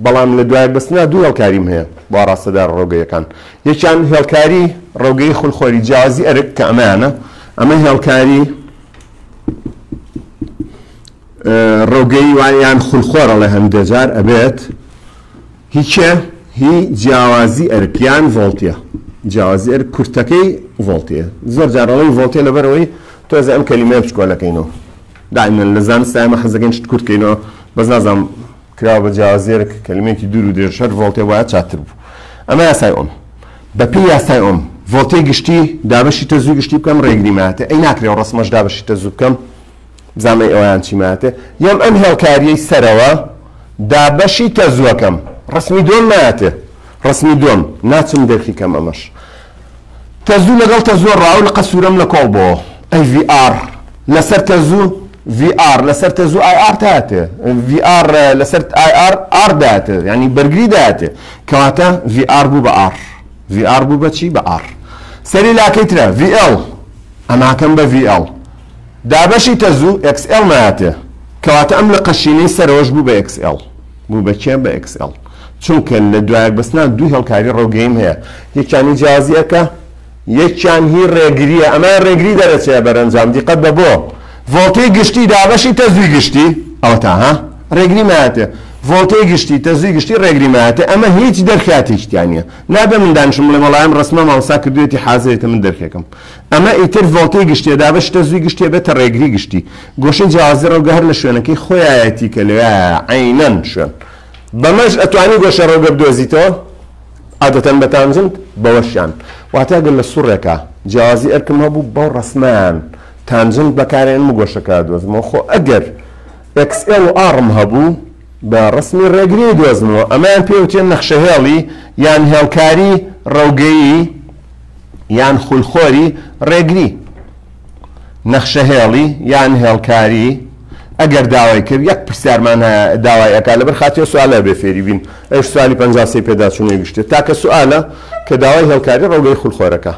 بەڵام لە دوایەک بەستنا دوو هێڵکاریم هەیە بۆ ئاڕاستەدار ڕەوگەیەکان یەکیان هێڵکاری ڕەوگەی خولخۆری جیاوازی ئەرک کە ئەمەیانە ئەمە هێڵکاری ڕەوگەی یان خولخۆر ئەڵێ هەندێ جار ئەبێت هی کێ هی جیاوازی ئەرک یان ڤۆڵتیە. جیاوازی ئەرک کورتەکەی ڤۆڵتێ. زۆر جار ئەڵێین ڤۆڵتێ لەبەرئەوەی تۆزێ ئەم کەلیمەیە بچکۆلەکەینەوە. دائیمەن لە زانستا ئێمە حەز دەکەین شت کورت کەینەوە، بەس نازانم کراوە بە جیاوازی ئەرک کەلیمەیەکی دوور و درێژ هەر ڤۆڵتێ وایە چاتر بوو. ئەمە یاسای ئۆم. بەپێی یاسای ئۆم ڤۆڵتێی گشتی دابەشی تەزووی گشتی بکەم ڕێگری مایەتێ. ئەی ناکرێ ئەو ڕەسمەش دابەشی تەزوو بکەم؟ بزانم ئەی ئەویان چی مایەتێ. یەم ئەم هێڵکاریەی سەرەوە دابەشی تەزووەکەم. ڕەسمی دووەم مایەتێ. ڕەسمی دووەم ناچم دەرخی کەم ئەمەش تەزوو لەگەڵ تەزووە ڕاو لقە سوورەم لە کۆڵ بۆ ئەی ڤی ئاڕ لەسەر تەزوو ڤی ئاڕ لەسەر تەزوو ئای ئاڕ تاتێ ڤی ئاڕ لەسەر ئای ئاڕ ئاڕ داتێ یعنی بەرگری داتێ کەواتە ڤی ئاڕ بوو بە ئاڕ ڤی ئاڕ بوو بە چی بە ئاڕ سەری لاکەی ترە ڤی ئێڵ ئەماکەم بە ڤی ئێڵ دابەشی تەزوو ئێکس ئێڵ نایاتێ کەواتە ئەم لقە شینەی سەرەوەش بوو بە ئێکس ئێڵ بوو بە کێ؟ بە ئێکس ئێڵ. چونکە لە دوایەکبەستنا دوو هێڵکاری ڕەوگەییم هەیە، یەکیان هی جیاوازییەکە، یەکیان هی ڕێگرییە، ئەمەیان ڕێگری دەرەچەیە بەرەنجام، دیقەت بە بۆ ڤۆڵتەی گشتی دابەشی تەزووی گشتی، ئەوەتا ها ڕێگری مایەتێ، ڤۆڵتەی گشتی تەزووی گشتی ڕێگری مایەتێ، ئەمە هیچ دەرخیاتێکی تیا نییە، نابێ من دانیشم بڵێم وەڵا ئەم ڕەسمە مامۆستا کردوویەتی حازرێتە من دەرخێکم، ئەمە ئیتر ڤۆڵتەی گشتیە دابەشی تەزووی گشتیە بێتە ڕێگری گشتی. گۆشەی جیاوازی ڕەوگە هەر لە شوێنەکەی خۆیایەتی کە لەویایە عەینەن شوێن. بەمەش ئەتوانی گۆشەی ڕەوگە بدۆزیتەوە عادەتەن بە تانجنت بەوەشیان. واتە گەر لە سوڕێکا جیاوازی ئەرکم هەبوو بەو ڕەسمەیان تانجنت بەکارئێنم و گۆشەکە ئەدۆزمەوە. خۆ ئەگەر ئێکس ئێڵ و ئاڕم هەبوو بە ڕەسمی ڕێگری ئەیدۆزمەوە. ئەمەیان پێ وترێ نەخشەهێڵی یان هێڵکاری ڕەوگەیی. یان خولخۆری ڕێگری، نەخشەهێڵی یان هێڵکاری، ئەگەر داوای کرد، یەک پرسیارمان هەیە داوای ئەکا لەبەر خاتری ئەو سوالە ئەبێ فێری بین، ئەویش سوالی 53 پێداچوونەوەی گشتیە، تاکە سوالە کە داوای هێڵکاری ڕەوگەی خولخۆرەکە،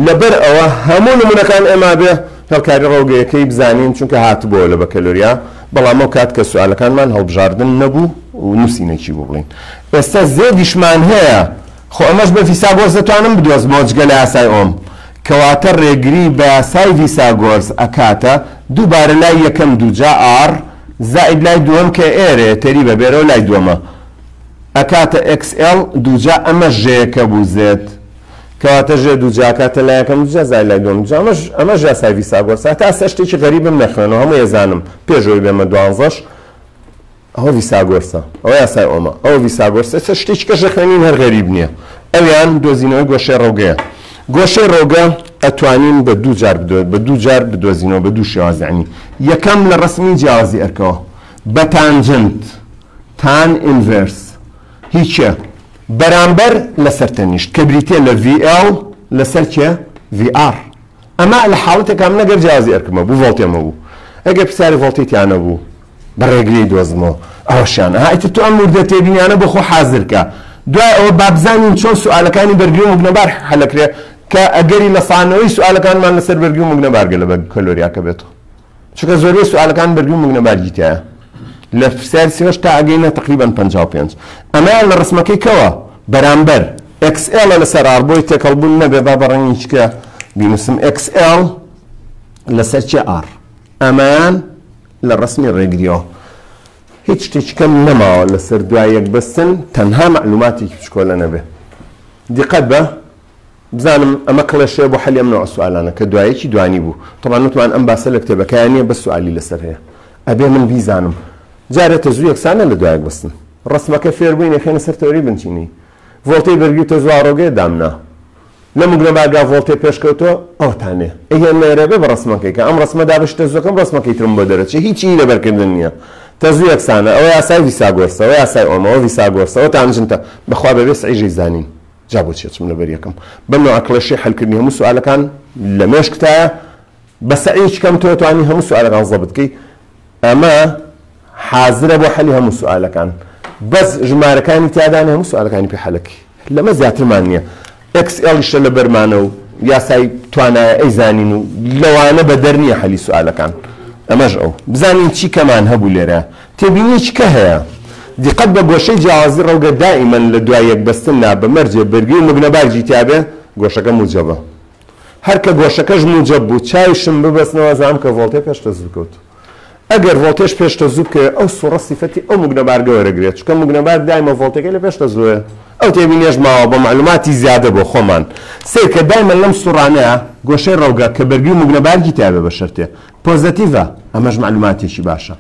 لەبەر ئەوە هەموو نمونەکان ئێمە ئەبێ هێڵکاری ڕەوگەیەکەی بزانین چونکە هاتبۆوە لە بەکەلۆریا، بەڵام ئەو کات کە سوالەکانمان هەڵبژاردن نەبوو و نوسینێکی بوو بڵێین ئێستا زێدیشمان هەیە. خۆ ئەمەش بە ڤیساگۆرس دەتوانم بدۆزمەوە جگە لە یاسای ئۆم. کەواتە ڕێگری بە یاسای ڤیساگۆرس ئەکاتە دووبارە لای یەکەم دووجا ئاڕ زائید لای دووەم کە ئێرەیە تەریبە بێرەوە لای دووەمە ئەکاتە ئێکس ئێڵ دووجا ئەمەش ژێیەکە بوو زێد کەواتە ژێ دووجا ئەکاتە لای یەکەم دووجا زائید لای دووەم دووجا ئەمەش ئەمەش یاسای ڤیساگۆرسە هەتا ئێستا شتێکی غەریبم نەخوێنەوە هەمووی ئەزانم پێش ئەوەی بێمە دوانزەش ئەوە ڤیساگۆرسە، ئەوە یاسای ئۆمە، ئەوە ڤیساگۆرسە، ئێستا شتێکی کەش دەخوێنین هەر غەریب نییە. ئەویان دۆزینەوەی گۆشەی ڕەوگەیە. گۆشەی ڕەوگە ئەتوانین بە دوو جار بدۆ بە دوو جار بدۆزینەوە بە دوو شێواز یەعنی یەکەم لە ڕەسمی جیاوازی ئەرکەوە بە تانجنت tan inverse هی کێ؟ بەرامبەر لەسەر تەنیشت کە بریتییە لە VL لەسەر کێ؟ VR. ئەمە لە حاڵەتێکا من ئەگەر جیاوازی ئەرکم هەبوو ڤۆڵتێم هەبوو ئەگەر پرسیاری ڤۆڵتی تیا نەبوو بە ڕێگری دۆزمەوە ئەوەشیان ئەها ئیتر تۆ ئەم وردە تێبینیانە بۆ خۆ حازر کە دوای ئەوە با بزانین چۆن سوئالەکانی بەرگری و مگنەبار حەلەکرێ کە ئەگەری لەسانەوەی سوئالەکانمان لەسەر بەرگری و مگنەبارگە لە بەکەلۆریاکە بێتەوە چونکە زۆربەی سوئالەکان بەرگری و مگنەبارگی تایە لە پرسیاری سێش تا ئەگەینە تقریبا 55 ئەمەیان لە ڕسمەکەی کەوە بەرامبەر XL لەسەر R بۆی تێکەڵبوون نەبێ با بە ڕەنگی چکە بینوسم XL لەسەر چێ R ئەمەیان لە ڕەسمی ڕێگریەوە هیچ شتێکی کەم نەماوە لەسەر دوای یەک بەستن تەنها مەعلوماتێکی بچکۆلە نەبێ دیقەت بە بزانم ئەمە کڵێشەیە بۆ حەلی ئەم نەوع سوالانە کە دوایەکی دوانی بوو تەبعەن وتمان ئەم باسە لە کتێبەکەیا نییە بەس سوالی لەسەر هەیە ئەبێ من بیزانم جارێ تەزوو یەکسانە لە دوایەک بەستن ڕەسمەکە فێربووین ئەخەینە سەر تەوەری بنچینەی ڤۆڵتەی بەرگری تەزوو ئاڕۆگەیە دامنا لە مگنەبارگا ڤۆڵتێ پێشکەوتووە ئەوەتانێ ئەی لێرە بێ بە ڕەسمەکەی کە ئەم ڕەسمە دابەشی تەزووەکەم ڕەسمەکەی ترم بۆ دەرەچێ هیچی لەبەرکردن نییە تەزوو یەکسانە ئەوە یاسای ڤیساگۆرسە ئەوە یاسای ئۆمە ئەوە ڤیساگۆرسە ئەوە تانجنتە بەخوا بەبێ سعیژەی زانین جا بۆچی ئەچم لەبەر یەکەم بەم نەوعە کڵێشەی حەلکردنی هەموو سوالەکان لە مێشکتایە بە سەعیەکی کەم تۆ توانی هەموو سوالەکان زەبت کەی ئەمە حازرە بۆ حەلی هەموو سوالەکان بەس ژمارەکانی تیادانێ هەموو سوالەکانی پێ حەلەکەی لەمە زیاترمان نییە ئێکس ئێڵیشە لەبەرمانە و یاسای توانایە ئەیزانین و لەوانە بەدەر نییە حەلی سوالەکان ئەمەش ئەو بزانین چی کەمان هەبوو لێرە تێبینیەکی کە هەیە دیقەت بە گۆشەی جیاوازی ڕەوگە دائیمەن لە دوای یەک بەستن نا بە مەرجێ بەرگری و مگنەبارگی تیابێ گۆشەکە موجەبە هەر کە گۆشەکەش موجەب بوو چاویشم ببەستنەوە زانم کە ڤۆڵتێ پێش تەزوو کەوت. ئەگەر ڤۆڵتێژ پێش تەزوو بکەوێت ئەو سوڕە سیفەتی ئەو مگنەبارگە وەرەگرێت چونکە مگنەبارگ دایمە ڤۆڵتێکەی لە پێش تەزووەیە. ئەو تێبینیەش ماوە بۆ مەعلوماتی زیادە بۆ خۆمان. سەیرکە دایمەن لەم سوڕانەیا گۆشەی ڕەوگە کە بەرگری و موگنەبارگی تیابێ بە شەرتێ پۆزەتیڤە ئەمەش مەعلوماتێکی باشە.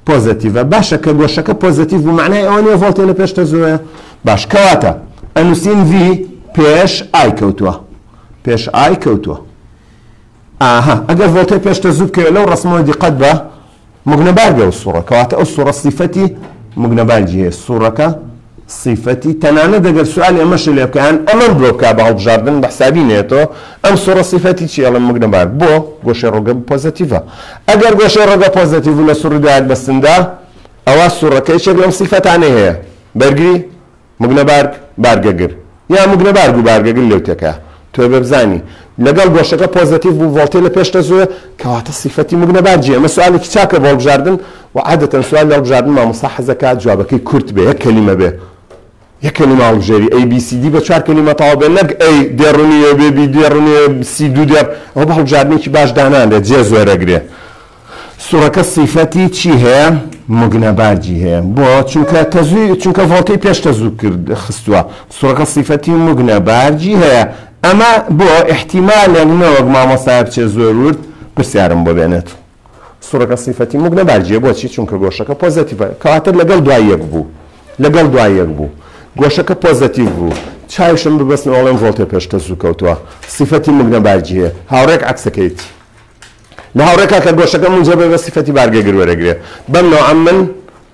پۆزەتیڤە باشە کە گۆشەکە پۆزەتیڤ بوو مەعنای ئەوە نیە ڤۆڵتێ لە پێش تەزووەیە باش کەواتە ئەنووسین V پێش I کەوتووە پێش I کەوتووە ئاها ئەگەر ڤۆڵتێ پێش تەزوو بکەوێت لەو ڕەسمەوە دیقەت بە مگنەبارگە ئەو سوڕە کەواتە ئەو سوڕە سیفەتی مگنەبارگی هەیە سوڕەکە سیفەتی تەنانەت ئەگەر سوالی ئەمەشت لێ بکا یان ئەمەم بۆ بکا بە هەڵبژاردن بە حسابی نەیەتەوە ئەم سوڕە سیفەتی چیە ئەڵێم مگنەبارگ بۆ گۆشەی ڕۆگە پۆزەتیڤە ئەگەر گۆشەی ڕۆگە پۆزەتیڤ و لە سوڕی دوایەک بەستندا ئەوا سوڕەکە یەکێک لەم سیفەتانەی هەیە بەرگری مگنەبارگ، بارگەگر، یا مگنەبارگ و بارگەگر لەو تێکەیە. تۆ بێ بزانی لەگەڵ گۆشەکە پۆزەتیڤ بوو ڤۆڵتێ لە پێش تەزووە کەواتە سیفەتی مگنەبارگی ئەمە سوالێکی چاکە بۆ هەڵبژاردن و عادەتەن سوالی هەڵبژاردن مامۆستا حەزەکا جوابەکەی کورت بێ یەک کەلیمە بێ یەک کەلیمە هەڵبژێری A B C D بە چوار کەلیمە تەواو بێ نەک A دێڕ و نیوێ بێ B دێڕ و نیوێ C دوو دێڕ ئەوە بە هەڵبژاردنێکی باش دانانرێت جێ زۆرەگرێ. سوڕەکە سیفەتی چی هەیە؟ موگنەبارگی هەیە. بۆ؟ چونکە تەزووی چونکە ڤۆڵتەی پێش تەزوو کرد خستووە. سوڕەکە سیفەتی موگنەبارگی هەیە. ئەمە بۆ ئیحتیمالێک نەوەک مامۆستایە بچێ زۆر ورد پرسیارم بۆ بێنێت. سوڕەکە سیفەتی موگنەبارگی هەیە. بۆچی؟ چونکە گۆشەکە پۆزەتیڤە. کەواتە لەگەڵ دوای یەک بوو. لەگەڵ دوای یەک بوو. گۆشەکە پۆزەتیڤ بوو. چاویشم ببەستنەوە ئەڵێم ڤۆڵتێ پێش تەزوو کەوتووە. سیفەتی موگنەبارگی هەیە. هاوڕێک عەکسەکەیەتی. لە هاوڕێکا کە گۆشەکە موجەبە بە سیفەتی بارگەگر وەرەگرێ. بەم نەوعە من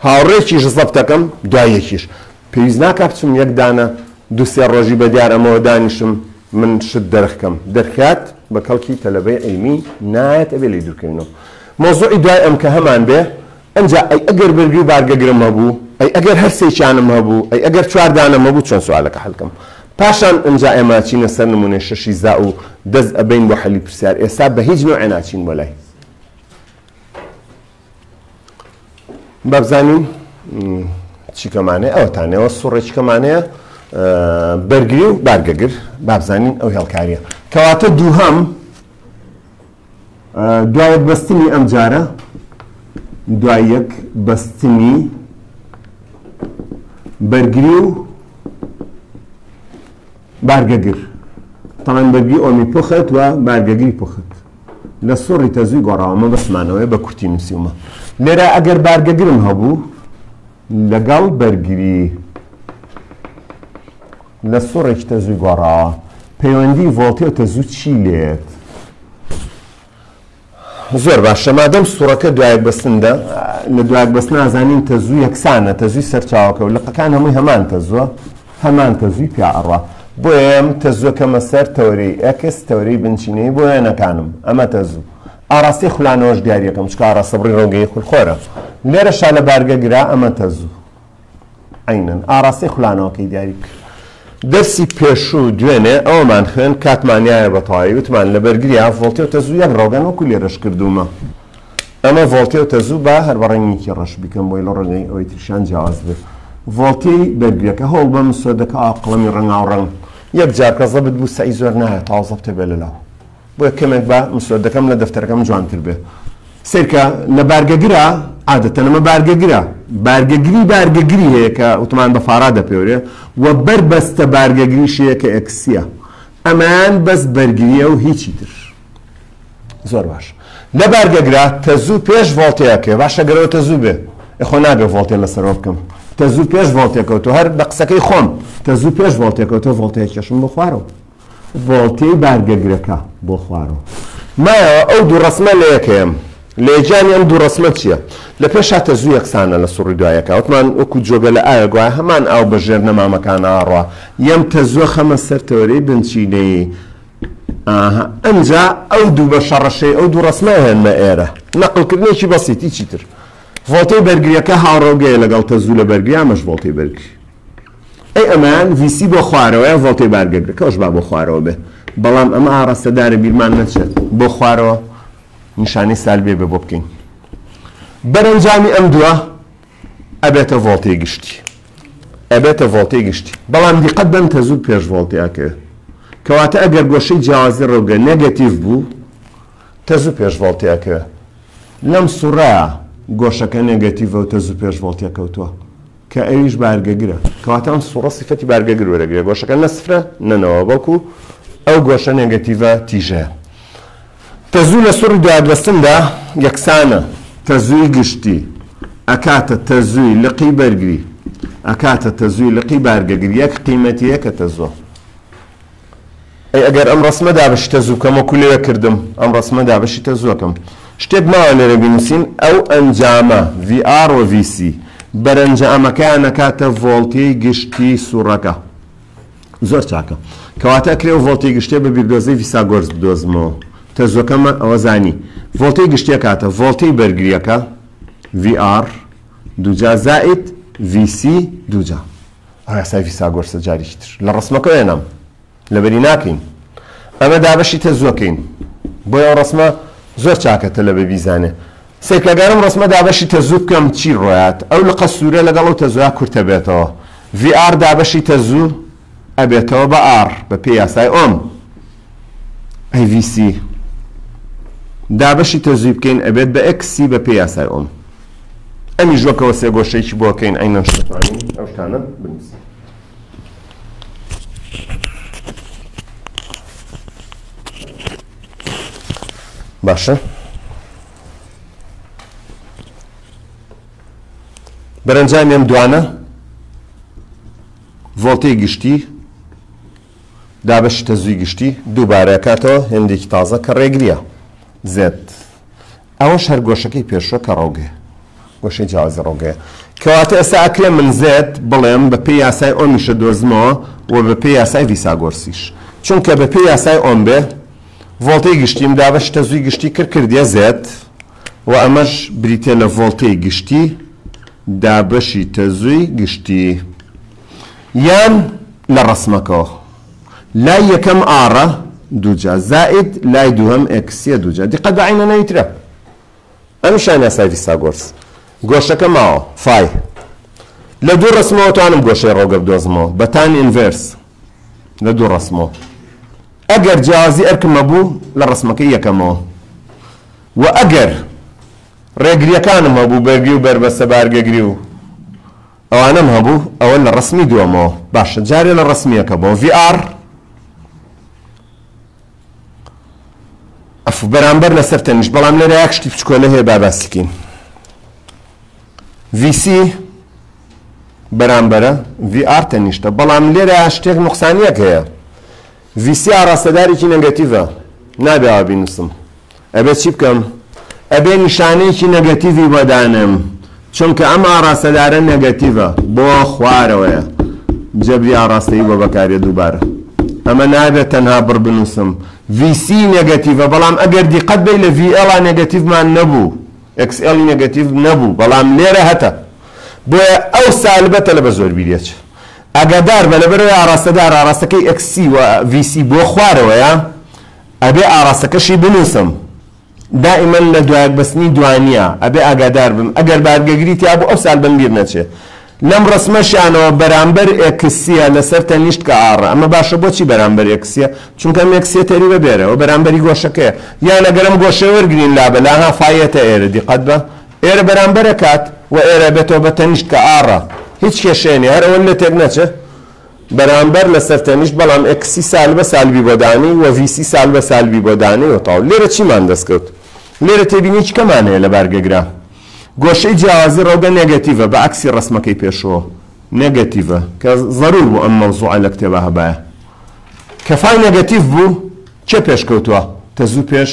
هاوڕێکیش زەبتەکەم دوای یەکیش. پێویست ناکا بچم یەک دانە دوو سێ ڕۆژی بە دیار ئەمەوە دانیشم من شت دەرخکەم. دەرخات بە کەڵکی تەلەبەی عیلمی نایەت ئەبێ لێی دوورکەوینەوە. مەوزوعی دوای ئەم کە هەمان بێ ئەنجا ئەی ئەگەر بەرگری و بارگەگرم هەبوو، ئەی ئەگەر هەر سێکیانم هەبوو، ئەی ئەگەر چوار دانەم هەبوو چۆن سوالەکە حەل کەم؟ پاشان ئنجا ئێمە ئەچینە سەر نموونەی شەشی زا و دەست ئەبەین بۆ حەلی پرسیار ئێستا بە هیچ نەوعێ ناچین بۆ لای با بزانین چیکەمانەیە ئەوەتانەوە سوڕێکیکەمانەیە بەرگری و بارگەگر با بزانین ئەو هێڵکاریە کەواتە دووهەم دوایەک بەستنی ئەم جارە دوایەک بەستنی بەرگری و بارگەگر تاوان بەرگری ئۆمی پوخت و بارگەگری پوخت لە سوڕی تەزووی گۆڕاوە مەبەستمانەوەی بە کورتی نووسیومە لێرە ئەگەر بارگەگرم هەبوو لەگەڵ بەرگری لە سوڕێکی تەزووی گۆڕاوە پەیوەندی ڤۆڵتێ و تەزوو چی لێت؟ زۆر باشە مادەم سوڕەکە دوایەک بەستندە لە دوایەک بەستن ئازانین تەزوو یەکسانە تەزووی سەرچاوەکە و لقەکان هەمووی هەمان تەزووە هەمان تەزووی پیا ئەڕوا بۆیە ئەم تەزووەکەمە سەر تەوەرەی X تەوەرەی بنچینەی بۆ وێنەکانم ئەمە تەزوو ئاڕاستەی خولانەوەش دیاریەکەم چونکە ئاڕاستەبڕی ڕەوگەی خولخۆرە لێرەشا لە بارگە گرا ئەمە تەزوو عەینەن ئاڕاستەی خولانەوەکەی دیاری بکە. دەرسی پێشوو دوێنێ ئەوەمان خوێند کاتمان یایە بە تەواوی وتمان لە بەرگریا ڤۆڵتێ و تەزوو یەک ڕەوگەن وەکو لێرەش کردوومە ئەمە ڤۆڵتێ و تەزوو با هەر بە ڕەنگێکی ڕەش بیکەم بۆی لە ڕەنگی ئەوەی تریشان جیاواز بێت ڤۆڵتێی بەرگریەکە هەوڵ بە مسۆدەکە ئاو قەڵەمی ڕەنگاو ڕەنگ یەک جار کە زەبت بوو سەعی زۆر نایە تاو زەبتە بێ لەلاو بۆیە کەمێک با مسۆدەکەم لە دەفتەرەکەم جوانتر بێ. سەیرکە لە بارگەگرا عادەتەن ئەمە بارگەگرە بارگەگری بارگەگری هەیە کە وتمان بە فارا دەپێورێ و بەر بەستە بارگەگریش هەیە کە ئێکسیە ئەمەیان بەس بەرگریە و هیچی تر زۆر باش لە بارگەگرا تەزوو پێش ڤۆڵتەیەکێ باشە گەرەوە تەزوو بێ ئەخۆ نابێ ڤۆڵتێ لەسەرەوە بکەم تەزوو پێش ڤۆڵتێکەوتۆ هەر بە قسەکەی خۆم تەزوو پێش ڤۆڵتێکەوتۆ ڤۆڵتەیەکێشم بۆ خوارەوە ڤۆڵتێی بارگەگرەکە بۆ خوارەوە مایەوە ئەو دوو ڕەسمە لە یەکەیەم لێجانی ئەم دوو ڕەسمە چییە؟ لە پێشا تەزوو یەکسانە لە سوڕی دوایەکە وتمان وەکو جۆگە لە ئاوێک وایە هەمان ئاو بە ژێر نەمامەکانا ئەڕوا یەم تەزووە خەمە سەر تەوەرەی بنچینەیی ئاها ئەنجا ئەو دوو بەشە ڕەشەی ئەو دوو ڕەسمە ئەهێنمە ئێرە نەقڵکردنێکی بەسیت هیچی تر ڤۆڵتەی بەرگریەکە هاوڕەوگەیە لەگەڵ تەزوو لە بەرگری ئەمەش ڤۆڵتەی بەرگری ئەی ئەمەیان VC بۆ خوارەوەیە ڤۆڵتەی بارگەگرەکەش با بۆ خوارەوە بێ بەڵام ئەمە ئاڕاستەدارە بیرمان نەچێت بۆ خوارەوە نیشانەی سالبێ بێ بۆ بکەین بەرەنجامی ئەم دووە ئەبێتە ڤۆڵتەی گشتی ئەبێتە ڤۆڵتەی گشتی بەڵام دیقەت بەن تەزوو پێش ڤۆڵتێ ئەکەوێت کەواتە ئەگەر گۆشەی جیاوازی ڕەوگە نێگەتیڤ بوو تەزوو پێش ڤۆڵتێ ئەکەوێت لەم سوڕە گۆشەکە نێگەتیڤە و تەزوو پێش ڤۆڵتێ کەوتووە. کە ئەویش بارگەگرە. کەواتە ئەم سوڕە سیفەتی بارگەگر وەرەگرێ. گۆشەکە نە سفرە نە نەوە، بەڵکو ئەو گۆشە نێگەتیڤە تیژەیە. تەزوو لە سوڕی دوایەکبەستندا یەکسانە. تەزووی گشتی ئەکاتە تەزووی لقی بەرگری ئەکاتە تەزووی لقی بارگەگر یەک قیمەتی هەیە کە تەزووە. ئەی ئەگەر ئەم ڕەسمە دابەشی تەزوو بکەم وەکو لەوێ کردم ئەم ڕەسمە دابەشی تەزووەکەم شتێک ماوە لێرە بینوسین ئەو ئەنجامە VR و VC بەرەنجامەکەیان ئەکاتە ڤۆڵتیەی گشتی سوڕەکە زۆر چاکە کەواتە ئەکرێ ئەو ڤۆڵتیەی گشتیە بە بیردۆزەی ڤیساگۆرس بدۆزمەوە تەزووەکەمە ئەوە زانی ڤۆڵتیەی گشتی ئەکاتە ڤۆڵتیەی بەرگریەکە VR دووجا زائید VC دووجا ئەو یاسای ڤیساگۆرسە جارێکی تر لە ڕەسمەکە وێنام لەبەری ناکەین ئەمە دابەشی تەزووەکەین بۆیە ئەو ڕەسمە زۆر چاکە تەلەبە بیزانێ سەیرکە گەر ئەم ڕەسمە دابەشی تەزوو بکەم چی ڕۆیات ئەو لقە سوورە لەگەڵ ئەو تەزووە کورتە بێتەوە VR دابەشی تەزوو ئەبێتەوە بە R بە پێی یاسای ئۆم ئەی VC دابەشی تەزووی بکەین ئەبێت بە XC بە پێی یاسای ئۆم ئەمیش وەکەوە سێگۆشەیەکی بۆ کەین عەینەن شتوانین ئەو شتانە بنووسین. باشە بەرەنجامی ئەم دوانە ڤۆڵتەی گشتی دابەشی تەزووی گشتی دووبارە کاتەوە هێندێکی تازە کە ڕێگریە زێت ئەوەش هەر گۆشەکەی پێشوە کە ڕەوگەیە. گۆشەی جیاوازی ڕەوگەیە. کەواتە ئێستا ئەکرێ من زێد بڵێم بە پێی یاسای ئۆمیش ئەدۆزمەوە و بە پێی یاسای ڤیساگۆرسیش. چونکە بە پێی یاسای ئۆم بێ ڤۆڵتەی گشتیم دابەشی تەزووی گشتی کرد کردیە زێد و ئەمەش بریتیە لە ڤۆڵتەی گشتی دابەشی تەزووی گشتی یان لە ڕەسمەکەوە. لای یەکەم ئاڕە دووجا زائید لای دووهەم ئێکسیە دووجا دیقەت بە عەینە نەوی ترە ئەمیشان یاسای ڤیساگۆرس گۆشەکە ماوە فای لە دوو ڕسمەوە توانم گۆشەی ڕەوگە بدۆزمەوە بە tan inverse لە دوو ڕسمەوە ئەگەر جیاوازی ئەرکم هەبوو لە ڕسمەکەی یەکەمەوە و ئەگەر ڕێگریەکانم هەبوو بەرگری و بەربەستە بارگەگری و ئەوانەم هەبوو ئەوە لە ڕەسمی دووەمەوە باشە جارێ لە ڕەسمیەکە بۆ VR ئەفو بەرامبەر لەسەر تەنیشت بەڵام لێرە یەک شتی بچکۆلە هەیە با باسی کەین VC بەرامبەرە VR تەنیشتە بەڵام لێرە شتێک نوقسانیەک هەیە VC ئاڕاستەدارێکی نەگەتیڤە نابێ ئاوا بینوسم ئەبێ چی بکەم ئەبێ نیشانەیەکی نەگەتیڤی بۆ دانێم چونکە ئەم ئاڕاستەدارە نەگەتیڤە بۆ خوارەوەیە جەبری ئاڕاستەیی بۆ بەکارێ دووبارە ئەمە نابێت تەنها بڕ بنووسم VC نەگەتیڤە بەڵام ئەگەر دیقەت بەی لە VL نەگەتیڤمان نەبوو XL نەگەتیڤ نەبوو بەڵام لێرە هەتە بۆیە ئەو سالبە تەلەبە زۆر بیرێچ ئاگادار بە لەبەرئەوەی ئاڕاستەدار ئاڕاستەکەی XC و VC بۆ خوارەوەیە ئەبێ ئاڕاستەکەشی بنووسم دائیمەن لە دوایەکبەستنی دوانیە ئەبێ ئاگادار بم ئەگەر بارگەگری تیا بوو ئەو سالبەم بیر نەچێ لەم ڕەسمەشیانەوە بەرامبەر ئێکسیە لەسەر تەنیشت کە ئاڕە ئەمە باشە بۆچی بەرامبەر ئێکسیە چونکە ئەم ئێکسیە تەریبە بێرەوە بەرامبەری گۆشەکەیە یان ئەگەر ئەم گۆشەیە وەرگرین لابەلا ها فایەتە ئێرە دیقەت بە ئێرە بەرامبەر ئەکات و ئێرە ئەبێتەوە بە تەنیشت کە ئاڕە هیچ کێشەیە نیە هەر ئەوە لێ تێک نەچێ بەرامبەر لەسەر تەنیشت بەڵام ئێکسی سالبە سالبی بۆ دانێی و ڤیسی سالبە سالبی بۆ دانێی و تەواو لێرە چیمان دەست کەوت لێرە تێبینیی کەمان هەیە لە بارگەگرا گۆشەی جیاوازی ڕەوگە نێگەتیڤە بە عەکسی ڕەسمەکەی پێشەوە نێگەتیڤە کە زەرور بوو ئەم مەوزوعە لە کتێبا هەبایە کە فای نێگەتیڤ بوو کێ پێش کەوتووە تەزوو پێش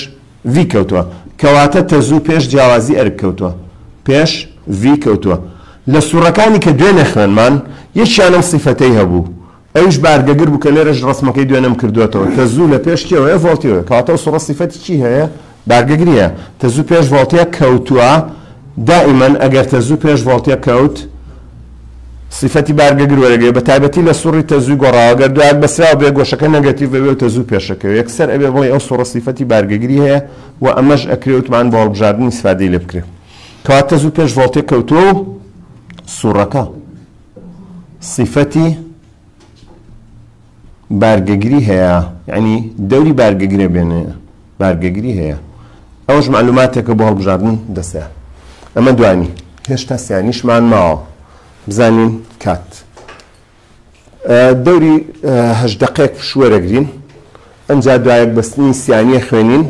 ڤی کەوتووە کەواتە تەزوو پێش جیاوازی ئەرک کەوتووە پێش ڤی کەوتووە لە سوڕەکانی کە دوێنێ خوێنمان یەکیان ئەم سیفەتەی هەبوو ئەویش بارگەگر بوو کە لێرەش ڕەسمەکەی دوێنێم کردووەتەوە تەزوو لە پێش کێوەیە ڤۆڵتیەوەیە کەواتە ئەو سوڕە سیفەتی چی هەیە بارگەگری هەیە تەزوو پێش ڤۆڵتیە کەوتووە دائیمەن ئەگەر تەزوو پێش ڤۆڵتیە کەوت سیفەتی بارگەگر وەرەگرێ بە تایبەتی لە سوڕی تەزووی گۆڕاوە گەر دوایەک بەسراو بێ گۆشەکە نەگەتیڤ ئەبێ و تەزوو پێشەکەوێ یەکسەر ئەبێ بڵێی ئەو سوڕە سیفەتی بارگەگری هەیە و ئەمەش ئەکرێ وتمان بۆ هەڵبژاردن ئیسفادەی لێ بکرێ کەوا تەزوو پێش ڤۆڵتێ کەوتووە و سوڕەکە سیفەتی بارگەگری هەیە یعنی دەوری بارگەگرێ بێنێ بارگەگری هەیە ئەوەش مەعلوماتێکە بۆ هەڵبژاردن دەسەیە ئەمە دوانی هێشتا سیانیشمان ماوە. بزانین کات دەوری هەشت دەقەیەک پشوو وەرەگرین ئەنجا دوایەک بەستنی سیانیە خوێنین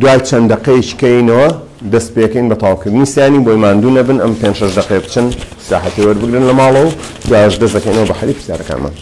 دوای چەند دەقەیەکی کەینەوە دەست پێکەین بە تەواوکردنی سیانی بۆی ماندوو نەبن ئەم پێنج شەش دەقەیە بچن ساحەتی وەربگرن لە ماڵەوە دوایش دەست دەکەینەوە بە حەلی پرسیارەکانمان.